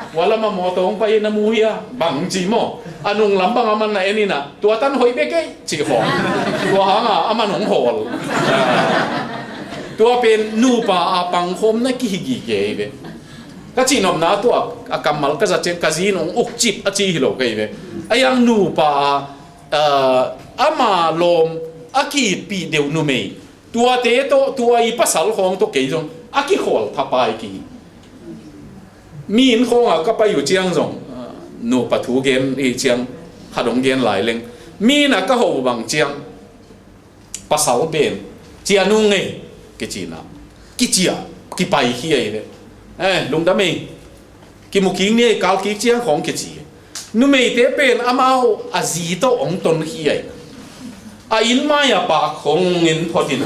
Ua lama mawtaw hong pai na mu hia, bang ci maw. A nung lam bang aman na en ina, tua tan hoih bek ei, ci khawng. Tua hanga aman hong hawl. Tua pen nupa a pangkhawm na kihi gige ei ve. Ka cihnopna tua a kammal ka zat ciang ka zin hong ukcip a ci hi lo kei ve. A yang nupa a, ah, ama lawm a ki-itpih deuh numei. Tuate tawh, tua i pasal khawng tawh kei zong a kikhawl thapai ki. Mi inn khawngah ka pai uh ciang zong, ah, nupa thu gen i ciang khat hong gen lai leng. Mi innah ka hoh bang ciang pasal pen, "Cia nung ei," kici na. Kicia, kipai hi ei ve. Eh, lungdam ei. Kimu kik ni ei, kal kik ciang khawng kici. Numeite pen amau a zi tawh hong ton hi ei. A inn mai-ah pak khawng in phot in.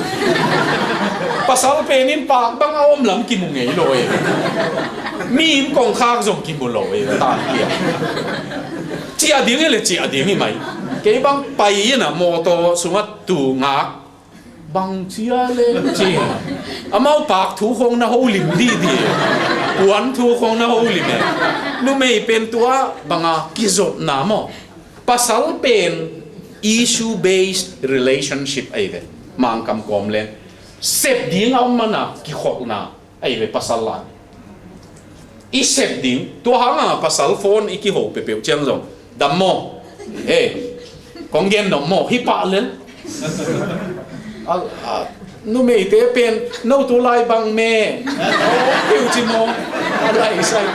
Pasal pen in pak bang a om lam kimu ngei lo ei. Mi inn kongkhak zong kimu lo ei, tan kia. Ciah ding ei le ciah ding hi mai. Kei bang pai ina mawtaw sungah tu ngak. Bang cia leng ci. Amau pak thu khawng na holim didi. Puan thu khawng na holim e. Numei pen tua banga kizopna maw. Pasal pen issue based relationship ahi ve. Mangkam kawm leng. Sep ding a om mana kikholhna ahi ve pasal lai. I sep ding, tua hanga pasal phone i kiho peuhpeuh ciang zong, "Dam maw? Eh, kong gen nop maw?" Hi pah lel. A, a, numeite pen, "No tu lai bang me?" Peuh ci maw? A lai sai.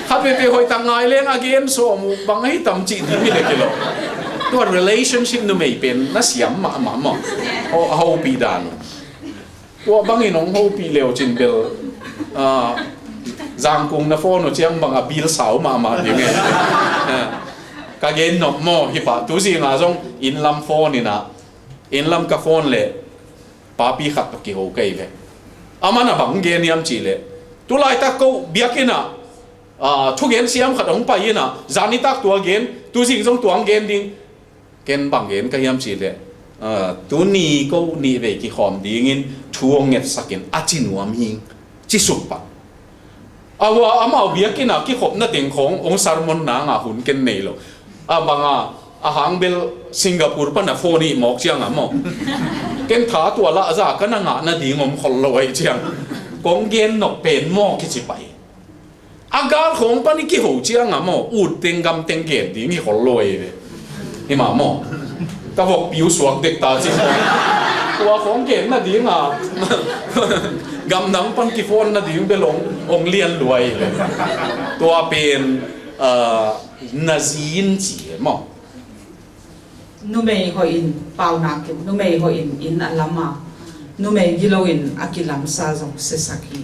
Khat peuhpeuh hoih tak ngai leng a gen sawm uh bang ahi tam cih ding hi le kilo. Tua relationship numei pen na siam mahmah maw. Aw, a hopih dan uh. Tua bangin hong hopih leu cin bel, ah, Zangkung na phone uh ciang banga bill sau mahmah ding e. Ah, ka gen nop maw hi pah, tu zinga zong innlam phone ina, innlam ka phone le papi khat tawh kiho kei ve. Aman a bang gen hiam cih le, tu laitak ko biakinn ah, ah, thugen siam khat hong pai ina, zan nitak tua gen, tu zing zong tua hong gen ding. Ken bang gen ka hiam cih leh, ah, tuni ko nih vei kikhawm dingin thu hong ngetsakin a ci nuam hing, ci suk pah. A ua amau biakinn a kikhopna teng khawng hong sermon nanga hun ken nei lo. A banga A hang bel Singapore pan a phone ih mawk ciang a maw. Ken tha tua lah za ka na ngah nading om khol lo ahi ciang. Kong gen nop pen maw kici pai. A gal khawng pan i kiho ciang a maw, ut teng gam teng gen ding hi khol lo ahi ve. Hi mah maw. Ka vok piu suak dek ta cin. Tua khawng gen nading a. Gam dang pan kiphone nading bel ong, ong lian lua ahi ve. Tua pen, ah, na zin ci e maw. Numei hoih in paunak in, numei hoih in inn a lam a, numei gilo in a kilamsa zong siasak hi.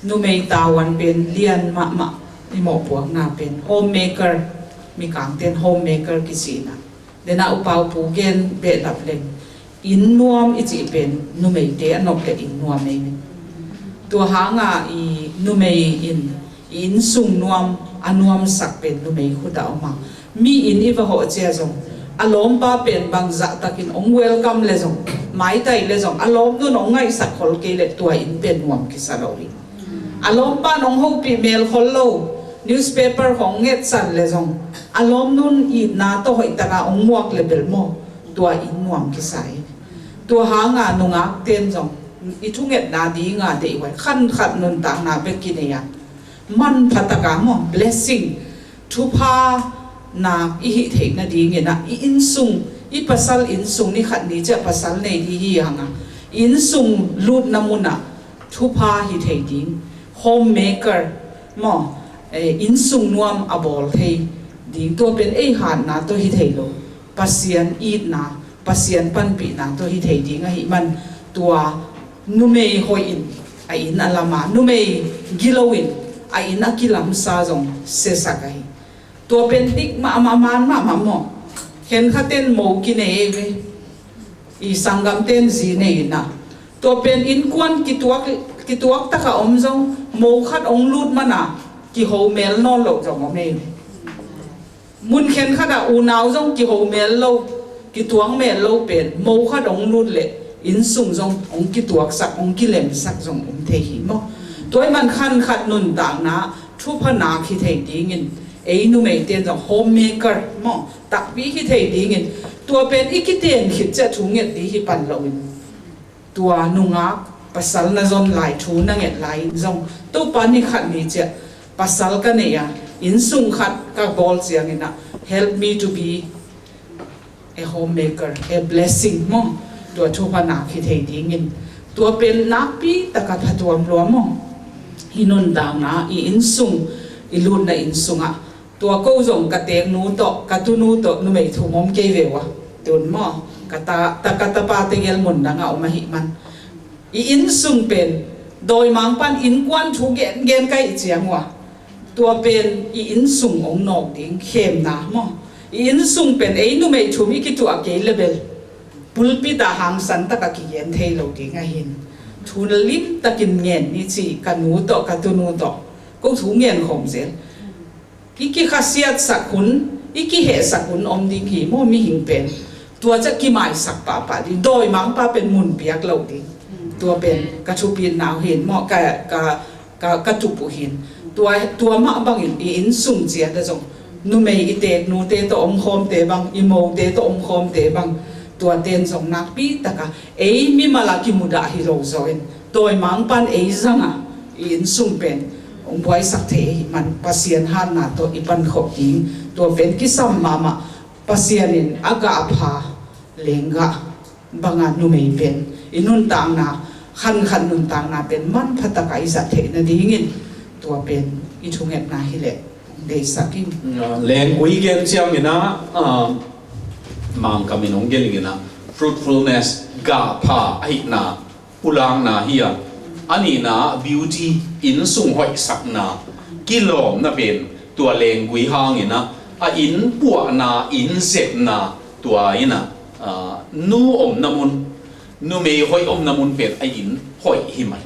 Numei tavuan pen lian mahmah i mawhpuakna pen homemaker, Mikangten homemaker kici in a. Dena upau pu gen behlap leng inn nuam i cih pen numeite a nop le inn nuam ei ve. Tua hanga i numei in i inn sung nuam a nuamsak pen numei khut a om a. Mi inn i va hawh cia zong a lawmpa pen bangzah takin ong welcome le zong, maitai le zong a lawmnun ong ngaihsak khol kei le tua inn pen nuam kisa lo hi. A lawmpa in ong hopih mel khol lo, newspaper hong ngetsan le zong a lawmnun itna tawh hoihtaka ong muak le bel maw, tua inn nuam kisa hi. Tua hanga nungakten zong i thungetna dinga deihhuai khankhat nuntakna bek kinei a, manphataka maw, blessing, thupha nak i hih theih nadingin ah i innsung, i pasal innsung, ni khat ni ciah pasal nei ding hi hanga, i innsung lutna munah thupha hi thei ding, homemaker maw, eh, innsung nuam a bawl thei ding, tua pen ei hatna tawh hi thei lo, Pasian itna, Pasian panpihna tawh hi thei ding ahih man tua numei hoih in a inn a lam a, numei gilo in a inn a kilamsa zong siasak ahi. Tua pen dik mahmah, man mahmah maw. Khenkhaten mo kinei ei ve. I sanggamten zi nei in a. Tua pen innkuan kituak, kituak taka om zong mo khat ong lut mana kiho mel nawn loh zong om ei ve. Mun khenkhatah unau zong kiho mel lo, kituang mel lo pen mo khat ong lut leh innsung zong ong kituaksak, ong kilemsak zong om thei hi maw. Tua ahih man khankhat nuntakna thupha nak hi thei dingin ei numeite in zong homemaker maw, takpi hi thei dingin tua pen i kiten khit ciah thu nget ding hi pan loin tua nungak pasal na zon lai, thu na nget lai in zong Topa ni khat ni ciah pasal ka nei a, innsung khat ka bawl ciangin ah, help me to be a homemaker, a blessing maw. Tua thupha nak hi thei dingin tua pen nakpi taka phatuam lua maw. I nuntakna, i innsung, i lutna innsungah tua ko zong ka teeknu tawh, ka tunu tawh numei thum om kei ve ua. Tun maw, ka ta, ta, ka tapa tegel mun dangah om ahih man. I innsung pen dawimangpa'n innkuan thu gengen ka hih ciang ua. Tua pen i innsung ong nawk ding khemna maw. I innsung pen ei numei thum i kituah kei le bel pulpit ah hangsan taka kigen thei lo ding ahin. Thu limtakin ngen ni ci, ka nu tawh, ka tunu tawh ko thu ngen khawm zel. I kikhasiatsak hun, i kihehsak hun om ding hi maw, mihing pen. Tua ciah kimaisak pahpah ding, dawimangpa pen mun piak lo ding. Tua pen ka thupitna uh hin maw, ka, ka, ka, ka tup uh hin. Tua, tua mah bangin i innsung ciat ah zong numei i teeknute tawh omkhawmte bang, i mote tawh omkhawmte bang, tuate in zong nakpi taka ei mimal a kimudah hi lo zaw in, dawimangpa'n ei zanga i innsung pen ong buaisak thei ahih man Pasian hatna tawh i pankhop ding, tua pen kisam mahmah. Pasian in a gah pha lenggah banga numei pen i nuntakna, khankhat nuntakna pen manpha taka i zat theih nadingin tua pen i thungetna hileh deihsak in. Lenggui gen ciangin ah, ah, Mangkam in hong gelh in ah, fruitfulness, gah pha ahihna pulakna hi a, a nihna ah beauty, innsung hoihsakna, kilawmna pen tua lenggui hangin ah, a inn puahna, inn zepna, tua in ah, ah, nu omna mun, numei hoih omna mun pen a inn hoih hi mai.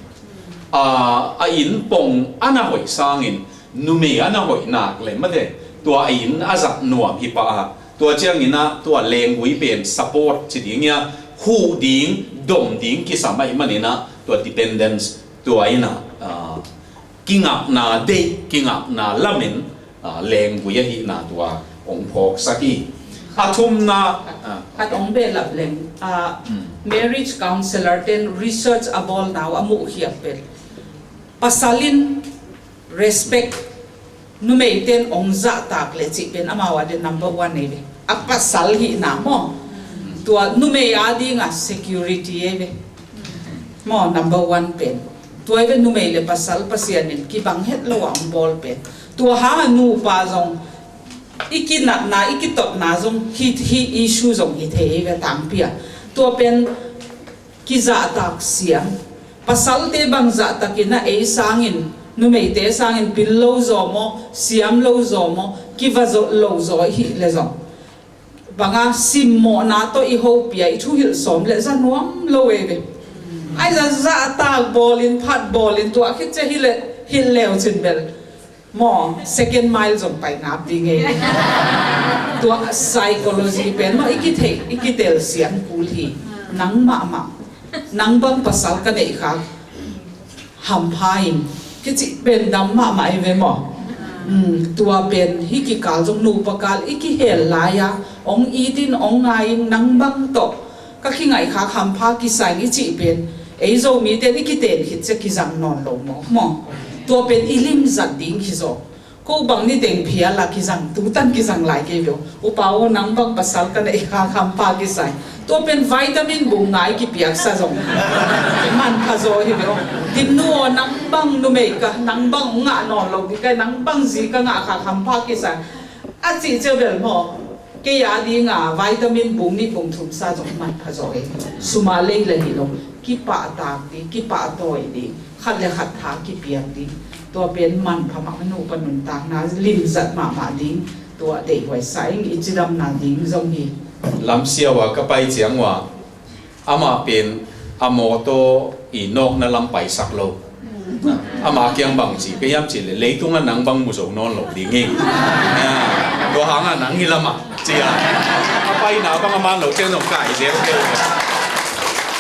Ah, a inn pong a na hoih sangin numei a na hoih nak leh mate, tua a inn a zat nuam hi pah a, tua ciangin ah tua lenggui pen support ci ding ia, huh ding, dom ding kisam ahih manin ah tua dependence, tua in ah, ah, kingakna deih, kingakna lamen, ah, lenggui ahihna tua hong phawksak hi. A thumna, ah, khat hong behlap leng, ah, hmm, marriage counselor ten research a bawlna uh a muhkhiat pen, pasal in respect, numei ten hong zahtak leh cih pen amau a ding number one ei ve. A pasal hihna maw. Tua numei a dinga security ei ve. Maw, number one pen. Tua ei ve, numei le pasal Pasian in kibang het lo a hong bawl pen. Tua hanga nupa zong i kinatna, i kitotna zong hi, hi issue zong hi thei ei ve tangpi a. Tua pen kizahtak siam. Pasalte bang zahtakin a ei sangin, numeite sangin pil lo zaw maw, siam lo zaw maw, kiva zo lo zaw i hih leh zong, banga simmawhna tawh i hopih a, i thuhilh sawm leh za nuam lo ei ve. Ai za zahtak bawlin, phat bawlin, tua khit ciang hileh, hilh leu cin bel maw, second mile zong pai ngap ding ei. Tua psychology pen maw, i kitheih, i kitel siam kul hi. Nang mahmah, nang bang pasal ka neih khak hampha in, kici pen dam mahmah ei ve maw. Hmm, tua pen hih kikal zong nupa kal i kihel lai-a hong itin, hong ngai-in, nang bang tawh ka kingaihkhak hampha kisa ing i cih pen, ei Zomite in i kiten khit ciang kizang nawn lo maw, maw. Tua pen i limzat ding hi zaw. Ko bang ni teng phial a kizang, tutan kizang lai kei ve uh. Upa aw, nang bang pasal ka neih khak hampha kisa ing. Tua pen vitamin bung nga i kipiaksa zong manpha zaw hi ve uh. Dimnu aw, nang bang numei ka, nang bang ngah nawn lo ding ka hi, nang bang zi ka ngah khak hampha kisa ing, a cih ciang bel maw, kei a dinga vitamin bung nih bung thum sa zong manpha zaw ei. Sum a lei le hi lo, kipahtak ding, kipahtawi ding, khat le khat tha kipiak ding. Tua pen manpha mahmah, nupa nuntakna limzat mahmah ding. Tua deihhuai sa ing, i cidamna ding zong hi. Lamsiau a ka pai ciang uh a, amah pen a mawtaw i nawkna lam paisak lo. Ama kiang bang ci ka hiam cih leh, leitung ah nang bang mu zo nawn lo ding hi. Ah, tua hangah nang hih lamah ci a, a paina bang a man lo ciang zong kai zel zel.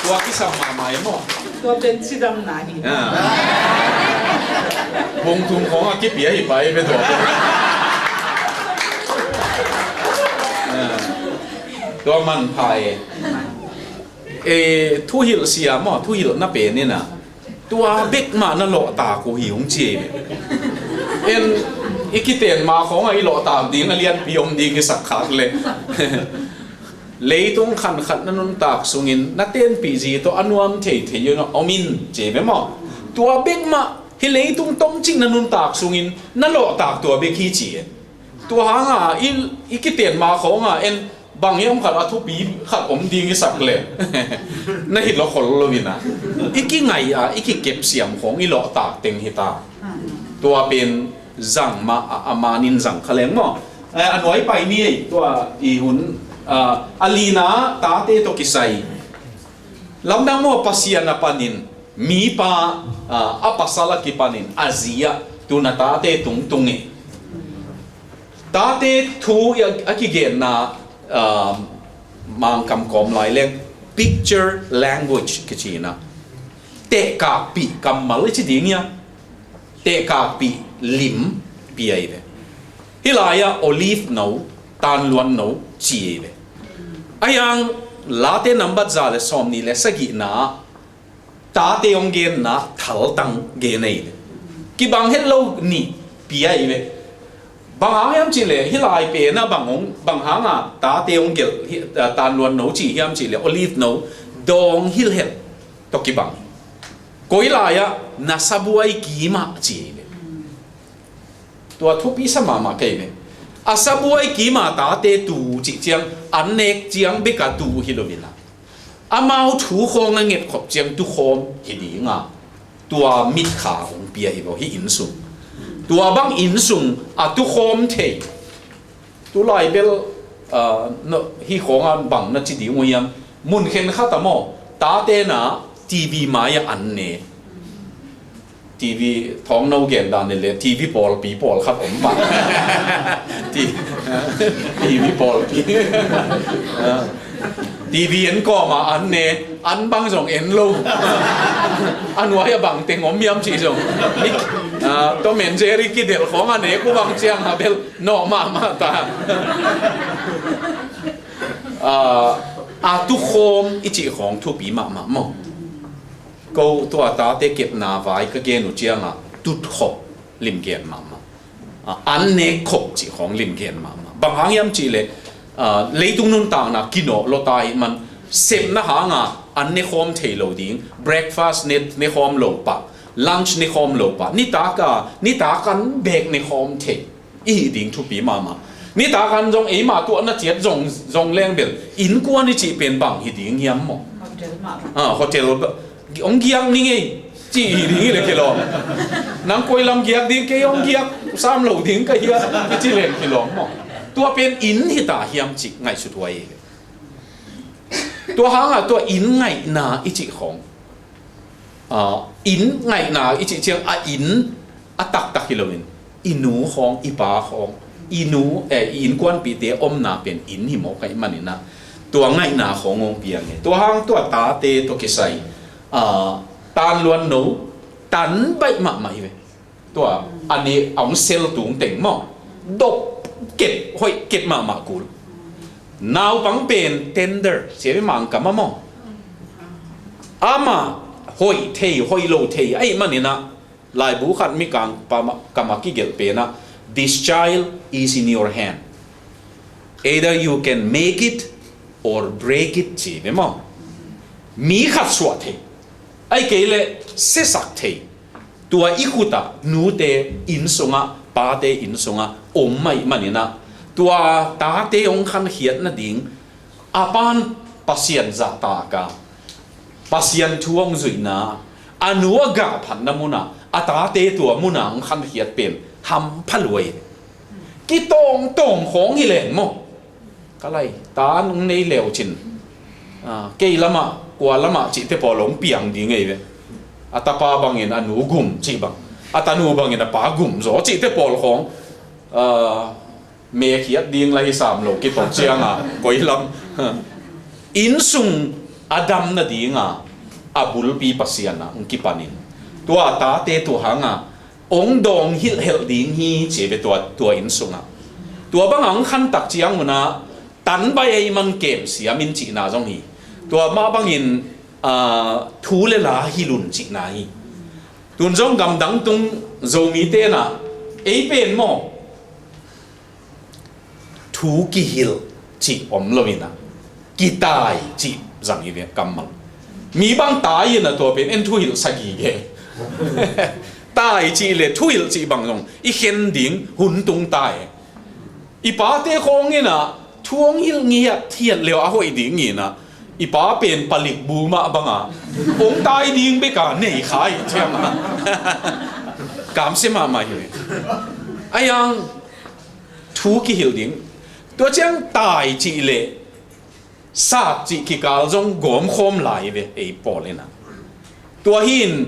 Tua kisam mahmah hi maw. Tua pen cidamna hi. Ah. Bung thum khawng a kipia hi pai ve tua. Ah. Tua manpha e. E, thuhilh sia maw, thuhilhna pen in a, tua bek mah na lawhtak uh hi hong ci ei ve. En, i kiten ma khawngah i lawhtak ding a lianpi om ding i sak khak leh, leitung khankhat na nuntak sungin na tenpih zi tawh a nuam theithei uh na om in ci ei ve maw. Tua bek mah hih leitung tomcik na nuntak sungin na lawhtak tua bek hi ci ei. Tua hanga i, i kiten ma khawngah en, bang hiam khat a thupi khat om ding i sak leh, na hi lo khol lo in a, i kingai a, i kikep siam khawng i lawhtak teng hi ta. Tua pen zang mah a, a manin zang kha leng maw. Eh, a nuai pai ni ei, tua i hun, ah, a lina tate tawh kisai. Lamdang maw, Pasian a panin mipa, ah, a pasal a kipanin a zi ah tun a tate tungtung e. Tate thu i a, a kigenna, ah, Mangkam kawm lai leng picture language kici in a, tehkakpih kammal i ci ding hi a, tehkakpih lim pia hi ve. Hih lai-ah olive no, tanluan no ci hi ve. A hiang Late nambat za le sawmnih le sagihna ah tate hong genna thaltang gen hi ve. Kibang het lo nih pia hi ve. Bang hang hiam cih leh hih lai pen ah bang hong, bang hanga tate hong gelh hi, ah, tanluan no ci hiam cih leh olive no dawng hilh het tawh kibang. Koi lai-ah na sabuai kim ah ci hi ve. Tua thupi sa mahmah kei ve. A sabuai kim a tate tu cih ciang, an nek ciang bek a tu hi lo in a, amau thu khawng a ngetkhop ciang tukhawm hi ding a, tua mitkha hong pia hi lo hi innsung. Tua bang innsung a tukhawm thei. Tulai bel, ah, no, hih khawngah bang na ci ding uh hiam? Mun khenkhat ah maw, tate na TV mai-ah an ne. TV thawng no gen dan ni le, TV pawlpi pawlkhat om pah. Ti-, TV pawlpi. Ah. TV en kawmah an ne, an bang zong en lo. A nuai-ah bang teng om hiam cih zong. Ik-, ah, Tom and Jerry kidelh khawng a nek uh bang ciang a bel nawh mahmah ta. Ah, a tukhawm i cih khawng thupi mahmah maw? Ko tua tate kepna vai ka gen uh ciangah tutkhop limgen mahmah. Ah, an nek khop cih khawng limgen mahmah. Bang hang hiam cihleh, ah, leitung nuntakna kinawh lawta ahih man sepna hanga an ne khawm thei lo ding, breakfast ne, ne khawm lo pah, lunch ne khawm lo pah, nitak a, nitak an bek ne khawm thei i hih ding thupi mahmah. Nitak an zong eima tuahna ciat zong, zong leng bel innkuan i cih pen bang hi ding hiam maw? Hotel mah bang. Ah, hotel ba-, hong giak ni ngei cih hi ding hi le kilawm. Nang koi lam giak ding, kei hong giak sam lo ding ka hia i ci leng kilawm maw? Tua pen inn hi ta hiam cih ngaihsut huai hi le. Tua hangah tua inn ngaihna i cih khawng, ah, inn ngaihna i cih ciang a inn a taktak hi loin i nu khawng, i pa khawng, i nu, eh, i innkuanpihte omna pen inn hi mawk ahih maninah tua ngaihna khawng hong piang hi. Tua hang tua tate tua kisai, ah, tanluan no, tan baih mahmah hi ve. Tua a nih a hong sel tung teng maw, dop kep, hoih kep mahmah kul. Naupang pen tender, sia ve, Mangkam ah maw, amah hoih thei, hoih lo thei ahih maninah laibu khat Mikang pa ma-, kam a kigelh penah, "This child is in your hand. Either you can make it or break it," ci ve maw. Mi khat suah thei, ahih kei leh siasak thei. Tua i khutah nute inn sungah, pate inn sungah om ahih maninah tua tate hong khankhiat nading a pan Pasian zahtak a, Pasian thu hong zuihna, a nu a gah phatna munah a tate tua munah hong khankhiat pen hampha lua hi. Kitawngtawng khawng hi leng maw, ka lai, ta nong nei leu cin, ah, kei lamah, kua lamah cihte pawl hong piang ding ei ve. A tapa bangin a nu gum cih bang, a tanu bangin a pa gum zaw cihte pawl khawng, ah, mekhiat ding la hi sam lo, kitawng cianga koi lam. Inn sung a dam nadinga a bulpi Pasian ah hong kipanin tua tate tua hanga hong dawng hilhhelh ding hi ci ve tua, tua inn sungah. Tua banga hong khantak ciang unah tan baih ahih man kem siam in cihna zong hi. Tua mah bangin, ah, thu le la hilh un cihna hi. Tun zong gamdang tung Zomite nah, ei pen maw, thu kihilh cih om loinah kitai cih zang hi ve kammal. Mi bang tai inah tua pen en thuhilh sagih ve. Tai cih le thuhilh cih bang zong i khen ding hun tung tai. I pate khawng inah thu hong hilh ngiat thiat leu a hoih ding inah i pa pen palik bu mah banga hong tai ding beka nei kha hi cianga kamsia mahmah hi ve. Aiang thu kihilh ding. Tua ciang tai cih le sat cih kikal zong gawmkhawm lai ve ei pawl inah. Tua hi-in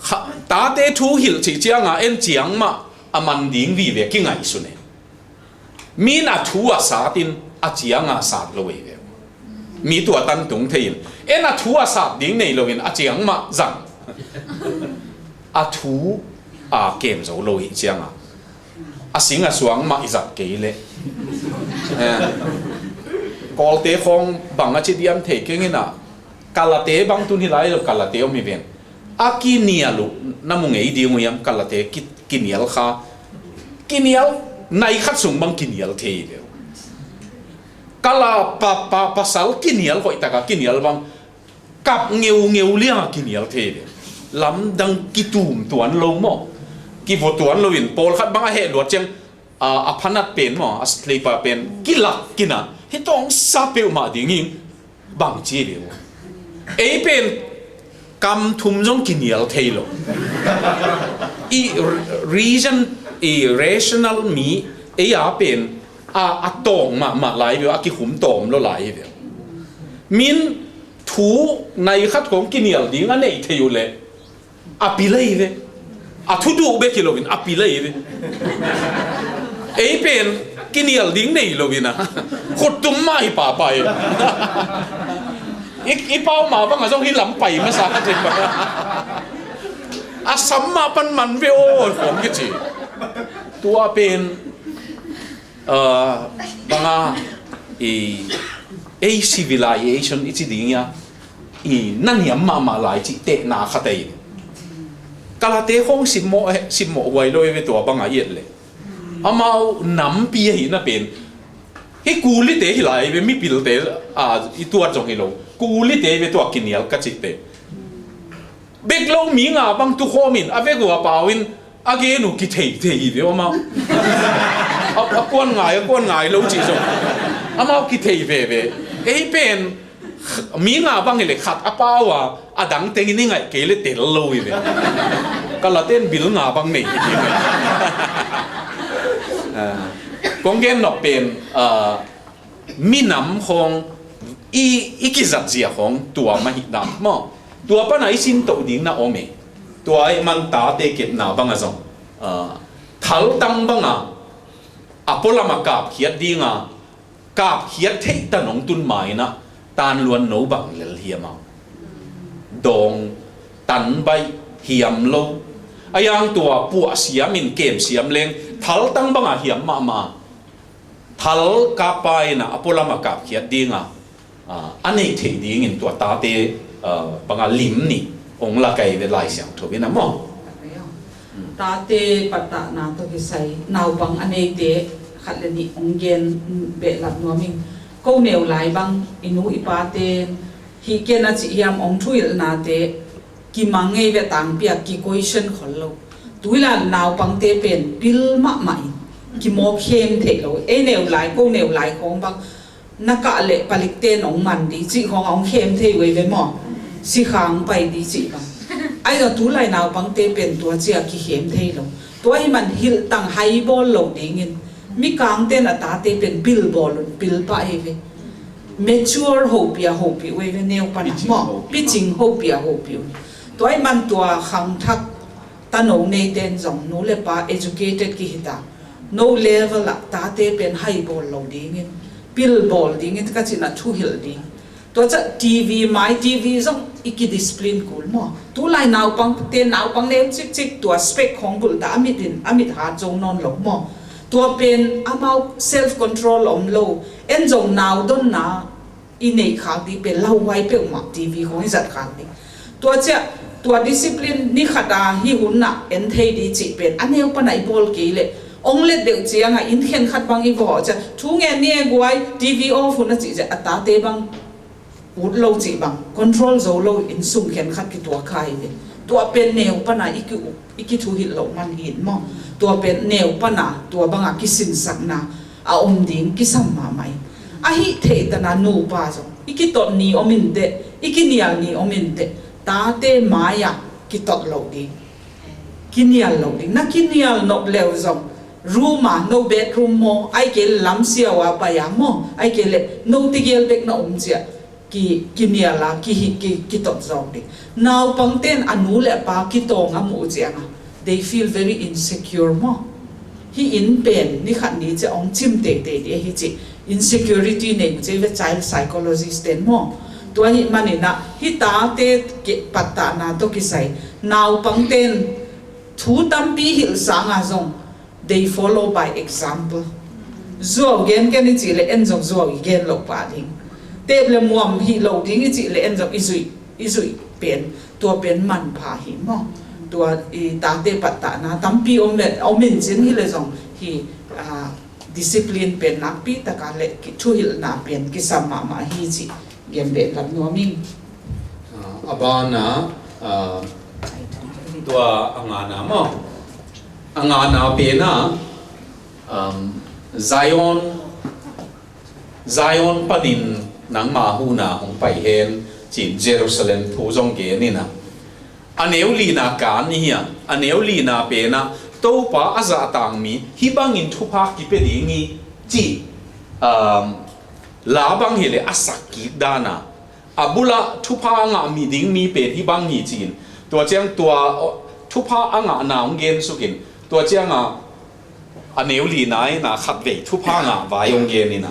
kha-, tate thu hilh cih cianga en ciang mah a man ding vive kingaihsun e. Min a thu a sat in a cianga sat lo hi ve. Mi tua tan tung thei in en a thu a sat ding nei loin a ciang mah zang. A thu a kem zo lo hi cianga a sing a suang mah i zat kei leh. Eh. Kawlte khawng bang a ci diam thei keng inah, kalate bang tun hi lai lo, kalate om hi ven. A kinial uh na mu ngei ding uh hiam, kalate ki-, kinial kha. Kinial nai khat sung bang kinial thei hi ve. Kala pa, pa, pasal kinial hoihtaka kinial bang kap ngeungeu lianga kinial thei ve. Lamdang kitum tuan lo maw, kivo tuan loin pawlkhat bang a heh luat ciang, a, a phanat pen maw, a sleipa pen kilak kinah hi tawngsa peuhmah ding hi bang ci ve uh. Ei pen kam thum zong kinial thei lo. I r-, reason, i rational mi ei a pen a, a tawng mahmah lai ve uh, a kikhum tawm lo lai ve uh. Min thu nai khat khawng kinial ding a neih thei uh leh a pi lei ve. A thu duh bek hi loin a pi lei ve. Ei pen kinial ding nei loin a khuttum mah hi papa hi. I, i pau ma banga zong hi lam pai masa ka cin bang. A sam mah pan man ve aw khawng kici. Tua pen, ah, banga i Ei civilization i ci ding ia, i na niam mahmah lai cih tehna khat ei. Kalate khong simmawh, eh, simmawh huai lo ei ve tua banga i et le. Amau nampi ahihna pen. Hih kulite hi lai ve mipilte, a, i tuat zong hi lo. Kulite ve tua kinial ka cihte. Bek lo mi nga bang tukhawm in a vek uh a pau in a gen uh kithei thei hi ve amau. A, a kuan ngai, a kuan ngai lo cih zong. Amau kithei veve. Ei pen mi nga bang hi le khat a pau a, a dang tengin i ngaih kei le tel lo hi ve. Kalaten bil nga bang nei hi ve. Ah, kong gen nop pen, ah, minam khawng i, i kizat zia khawng tua mah hi dan maw? Tua pana i sintoh ding na om e. Tua i man tate kepna banga zong, ah, thaltang banga a pualam a kapkhiat dinga, kapkhiat theih ta nong tun ma inah tanluan no bang lel hiam a? Dawng, tanbaih, hiam lo. A yang tua puah siam in kem siam leng thaltang banga hiam mahmah. Thal kappa inah a pualam a kapkhiat dinga, ah, a neih theih dingin tua tate, ah, banga lim nih ong la kai ve Lai Siangtho inah maw? Tate pattahna tawh kisai naupang a neite khat le nih ong gen behlap nuam ing. Ko neu lai bang i nu i pate hih ken a cih hiam ong thuhilhnate kimang ngei ve tangpi a ki-question khol lo. Tuilan naupangte pen pil mahmah in kimawk khem theih lo. Ei neu lai, ko neu lai khawng bang na kah leh palikte nong man di cih khawng a hong khem thei uh ei ve maw? Sikhang pai di cih bang. Ahi zong tulai naupangte pen tua cia kikhem thei lo. Tua hi man hilhtang hai bawl lo dingin mikangten a tate pen pil bawl un, pil pah ei ve. Mature hopih a hopih uh ei ve neu pana maw? Picing hopih a hopih uh. Tua hi man tua khangthak tano neiten zong nu le pa educated kihita, no level ah tate pen hai bawl lo dingin, pil bawl dingin ka cihna thuhilh ding. Tua ciah TV, mai TV zong i ki-discipline kul maw? Tulai naupangte, naupang neu cikcik tua spec khawng bulh ta a mit in, a mit hat zo nawn lo maw? Tua pen amau self control om lo. En zong nau donna i neih khak dih pen lauhuai peuhmah TV khawng i zat khak dih. Tua ciah tua discipline ni khat a hih hun ah en thei dih cih pen a neu pana i bawl kei leh ong let deuh ciangah inn khen khat bang i vawh ciah thu ngen ni e guai, TV off hun a cih ciah a tate bang ut lo cih bang control zo lo inn sung khen khat kituak kha hi ve. Tua pen neu pana i ki uk i kithuhilh loh man hi in maw? Tua pen neu pana tua banga kisinsakna a om ding kisam mahmah in. Ahi theihtanah nupa zong i kitot ni om inteh, i kinial ni om inteh, tate mai-ah kitot loh ding, kinial loh ding. Na kinial nop leu zong room a, no bedroom maw, ai kei le lamsiau a pai a maw, ai kei le no tegel bek na om ciah ki, kinial a, ki, ki, kitot zawk ding. Naupangten a nu le a pa kitawng a muh ciangah they feel very insecure maw? Hih inn pen ni khat ni ciah ong cim teitei dih ahi cih insecurity nei uh ci ve child psychologist ten maw? Tua hih maninah hih tate pattahna tawh kisai naupangten thu tampi hilh sangah zong they follow by example. Zuau gen ken i cih le en zong zuau i gen loh pah ding. Tep le muam hih lo ding i cih le en zong i zuih, i zuih pen, tua pen manpha hi maw? Tua i tate pattahna tampi om le, om in cin hi le zong hi, ah, discipline pen nakpi taka le ki, thuhilhna pen kisam mahmah hi cih gen behlap nuam ing. Ah, a bana, ah, tua a ngana maw? A ngana pena, um, Zion, Zion panin nangma huna hong pai hen, cin Jerusalem thu zong gen ina. A neu lina kan i hia, a neu lina pena, Topa a zahtang mi, hih bangin thupha kipia ding i, ci, um, la bang hi le a sak kik dana. A bula thupha a ngah mi ding mi pen hih bang hi ci-in. Tua ciang tua, thupha a ngahna hong gen sukin. Tua cianga a neu lina ina khat vei thupha ngah vai hong gen ina.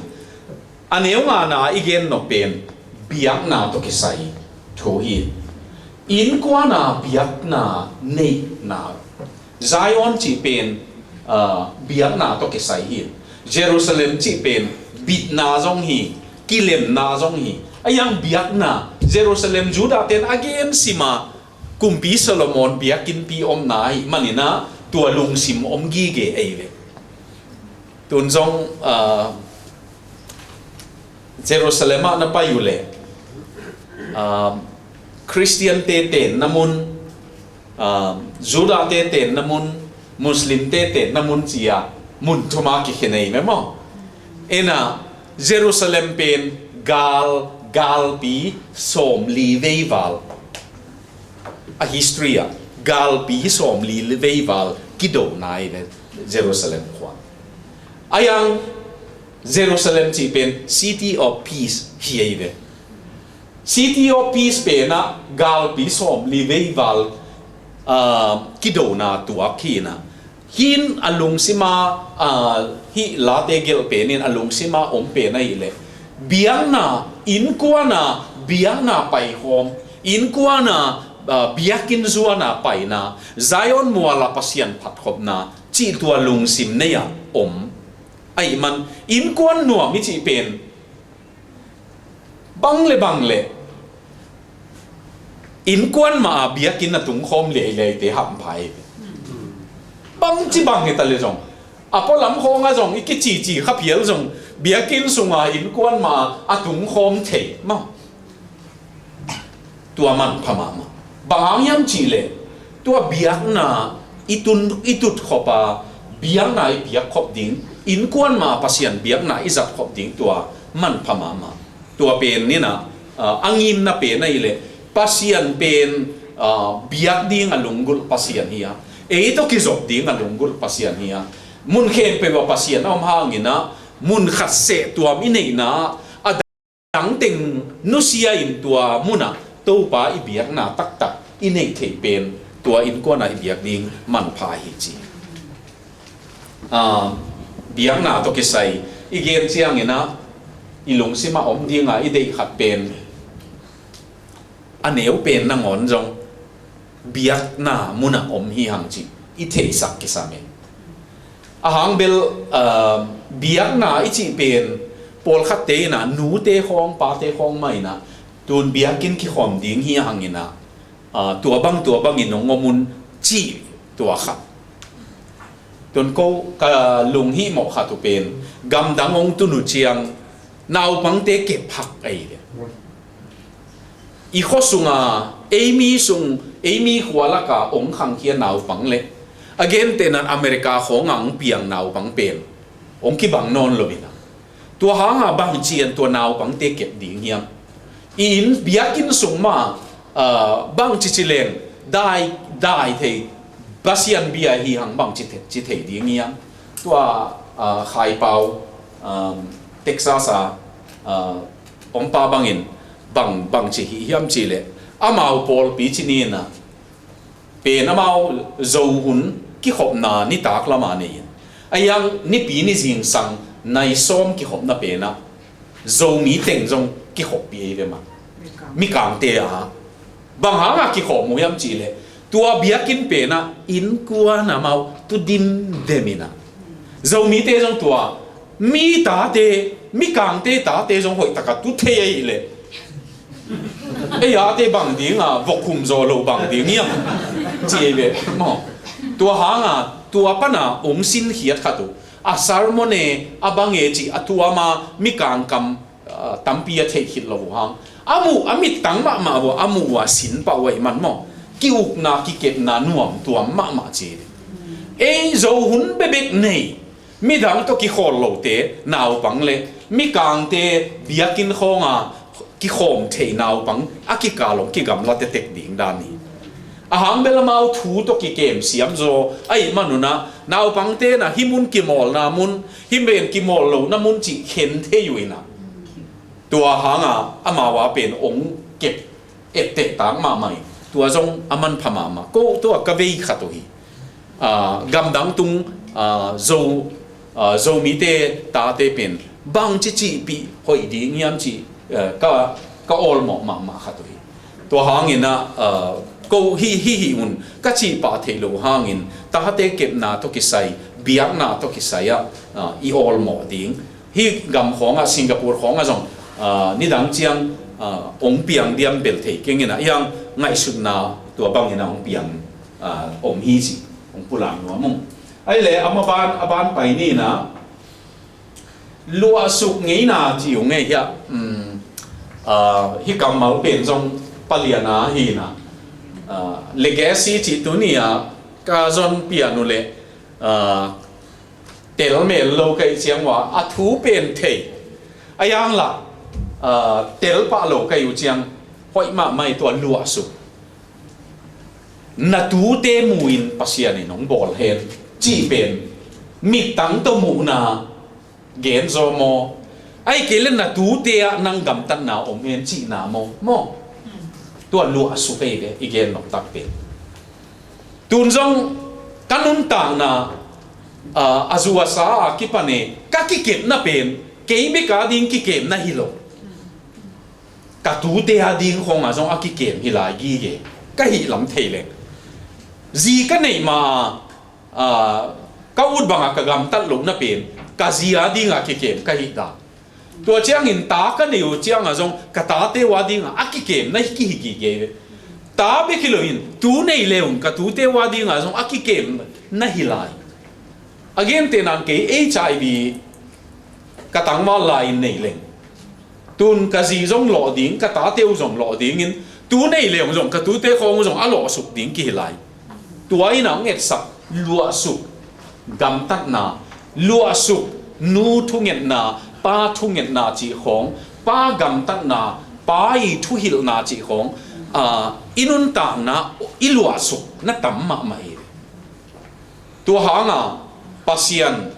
A neu ngana i gen nop pen biakna tawh kisai thu hi. Innkuana biakna neihna Zion cih pen, ah, biakna tawh kisai hi. Jerusalem cih pen bitna zong hi. kilemna zong hi. A iang biakna, Jerusalem Judah ten a gen sima, kumpi Solomon biakinnpi omna hi maninah tua lungsim om gige ei ve. Tun zong, ah, Jerusalem ah na pai uh leh, ah, Khristiante tenna mun, ah, Judah-te tenna mun, Muslim-te tenna mun ci-a mun thuma kikhen ei ve maw? Ena Jerusalem pen gal, galpi sawmli veival a history ah galpi sawmli veival kidona ei ve Jerusalem khua. A iang Jerusalem cih pen City of Peace hi ei ve. City of Peace penah galpi sawmli veival, ah, kidona tuak hi inah, hih a lungsima, ah, hih Late gelh penin a lungsima om pen ahih leh biakna, innkuana biakna paikhawm, innkuana, ah, biakinn zuana paina, Zion muala Pasian phatkhopna cih tua lungsim nei-ah om. Ahih man innkuan nuam i cih pen bang le bang le innkuan mah a biakinn a tungkhawm leileite hampha hi. Bangci bang hi ta le zong, a pualam khawngah zong i kicici kha phial zong biakinn sunga innkuan mah a tungkhawm thei maw? Tua manpha mahmah. Bang hang hiam cih leh tua biakna i tun, i tutkhop a, biakna i piakkhop ding, innkuan mah Pasian biakna i zatkhop ding tua manpha mahmah. Tua pen inah, ah, a ngimna pen ahih leh Pasian pen, ah, biak ding a lunggulh Pasian hi a, ei tawh kizop ding a lunggulh Pasian hi a, mun khempeuh ah Pasian a om hanginah mun khat seh tuam i neihna a dangteng nusia in tua munah Topa i biakna taktak i neih theih pen tua innkuanah i biak ding manpha hi ci. Ah, biakna tawh kisai i gen cianginah i lungsimah om dinga i deih khat pen a neu pen nangawn zong biakna munah om hi hang cih i theihsak kisam e. A hang bel, ah, biakna i cih pen pawlkhatte inah nute khawng pate khawng mah inah tun biakinn kikhawm ding hi hanginah, ah, tua bang tua bangin hong om un cih tua khat. Tun ko ka lunghihmawh khat uh pen gamdang hong tun uh ciang naupangte kep hak ei ve. I khua sunga ei mi sung, ei mi khua laka hong khangkhia naupang le a gentehnan America khawnga hong piang naupang pen hong kibang nawn lo inah, tua hanga bang cian tua naupangte kep ding hiam? I inn biakinn sung mah, ah, bang cici leng dai, dai thei Pasian bia hi hang bang ci thei, ci thei ding hiam? Tua, ah, Khaipau, um, Texas a, ah, ompa bangin bang, bang ci hi hiam cih leh amau pawlpi ci ni inah pen amau Zo hun kikhopna nitak lama nei in, a iang nipi ni zingsang nai sawm kikhopna penah Zomi teng zong kikhoppih ei ve mah. Mikangte a bang hanga kikhawm uh hiam cih leh tua biakinn penah innkuan amau tu dimdem inah Zomite zong tua mi tate, Mikangte tate zong hoih taka tu thei ahih leh ei ate bang dinga vok hum zaw lo bang ding hiam ci ei ve maw? Tua hanga tua pana hong sinkhiat khat uh a sermon e a bang e cih a tuama Mikang kam, ah, tampi a theih khit lo uh hang a muh a mittang mahmah uh a muh uh a sin pah uh ahih man maw? Ki-ukna kikepna nuam tuam mahmah ci ei ve. Ei Zo hun bebek nei midang tawh kikhawl lote naupang le Mikangte biakinn khawnga kikhawm thei naupang a kikal hong kigamla tektek ding dan hi. A hang bel amau thu tawh kikem siam zaw ahih man unah naupangte na hih mun kimawlna mun, hih men kimawl lohna mun cih khen thei uh inah tua hanga amau a pen hong kep etteh tak mahmah hi. Tua zong a manpha mahmah. Ko tua ka vei khat uh hi. Ah, gamdang tung, ah, Zo, ah, Zomite tate pen bang ci cihpih hoih ding hiam cih, eh, ka, ka awlmawh mahmah khat uh hi. Tua hanginah, ah, ko hih, hih, hih un ka cihpah theih loh hangin tate kepna tawh kisai, biakna tawh kisai ah, ah, i awlmawh ding. Hih gam khawngah, Singapore khawngah zong ah, nidang ciang, ah, hong piang diam bel thei keng in ah, hiang ngaihsutna tua bangin ah hong piang, ah, om hi ci, hong pulak nuam ung. Ahih leh a maban, a ban pai ni in ah, luahsuk ngeina ci ung ei hiah, um, ah, hih kammal pen zong palian a hi in ah, ah, legacy cih tuni-a ka zon pian uh leh, ah, tel mel lo ka hih ciang ua, a thu pen thei. A hiang lah, ah, tel pah lo ka hih uh ciang, hoih mahmah hi tua luahsuk. Na tute mu-in Pasian in hong bawl hen cih pen mittang tawh muhna gen zaw maw? Ahih kei leh na tute ah nang gamtatna om hen cihna maw? Maw? Tua luahsuk ei ve, i gen noktak pen. Tun zong ka nuntakna, ah, a zu a sa a kipan e, ka kikepna pen kei bek a ding kikepna hi lo. Ka tute a ding khawng ah zong a kikem hi lai gige. Ka hih lam thei leng, zi ka neih ma, ah, ka ut bangah ka gamtat lohna pen ka zi a dingah kikem ka hih dan. Tua ciangin ta ka neih uh ciangah zong ka tate uh a dingah a kikem na hi kihi gige ve. Ta bek hi loin tu nei le ung ka tute uh a dingah zong a kikem na hi lai. A gentehna-in kei H I V ka tangval lai-in nei leng, tun ka zi zong lawh ding, ka tate uh zong lawh dingin, tu nei le ung zong ka tute khawng uh zong a lawhsuk ding kihi lai. Tua in a hong etsak luahsuk gamtatna, luahsuk nu thungetna, pa thungetna cih khawng, pa gamtatna, pa i thuhilhna cih khawng, ah, i nuntakna i luahsuk na tam mahmah hi. Tua hanga Pasian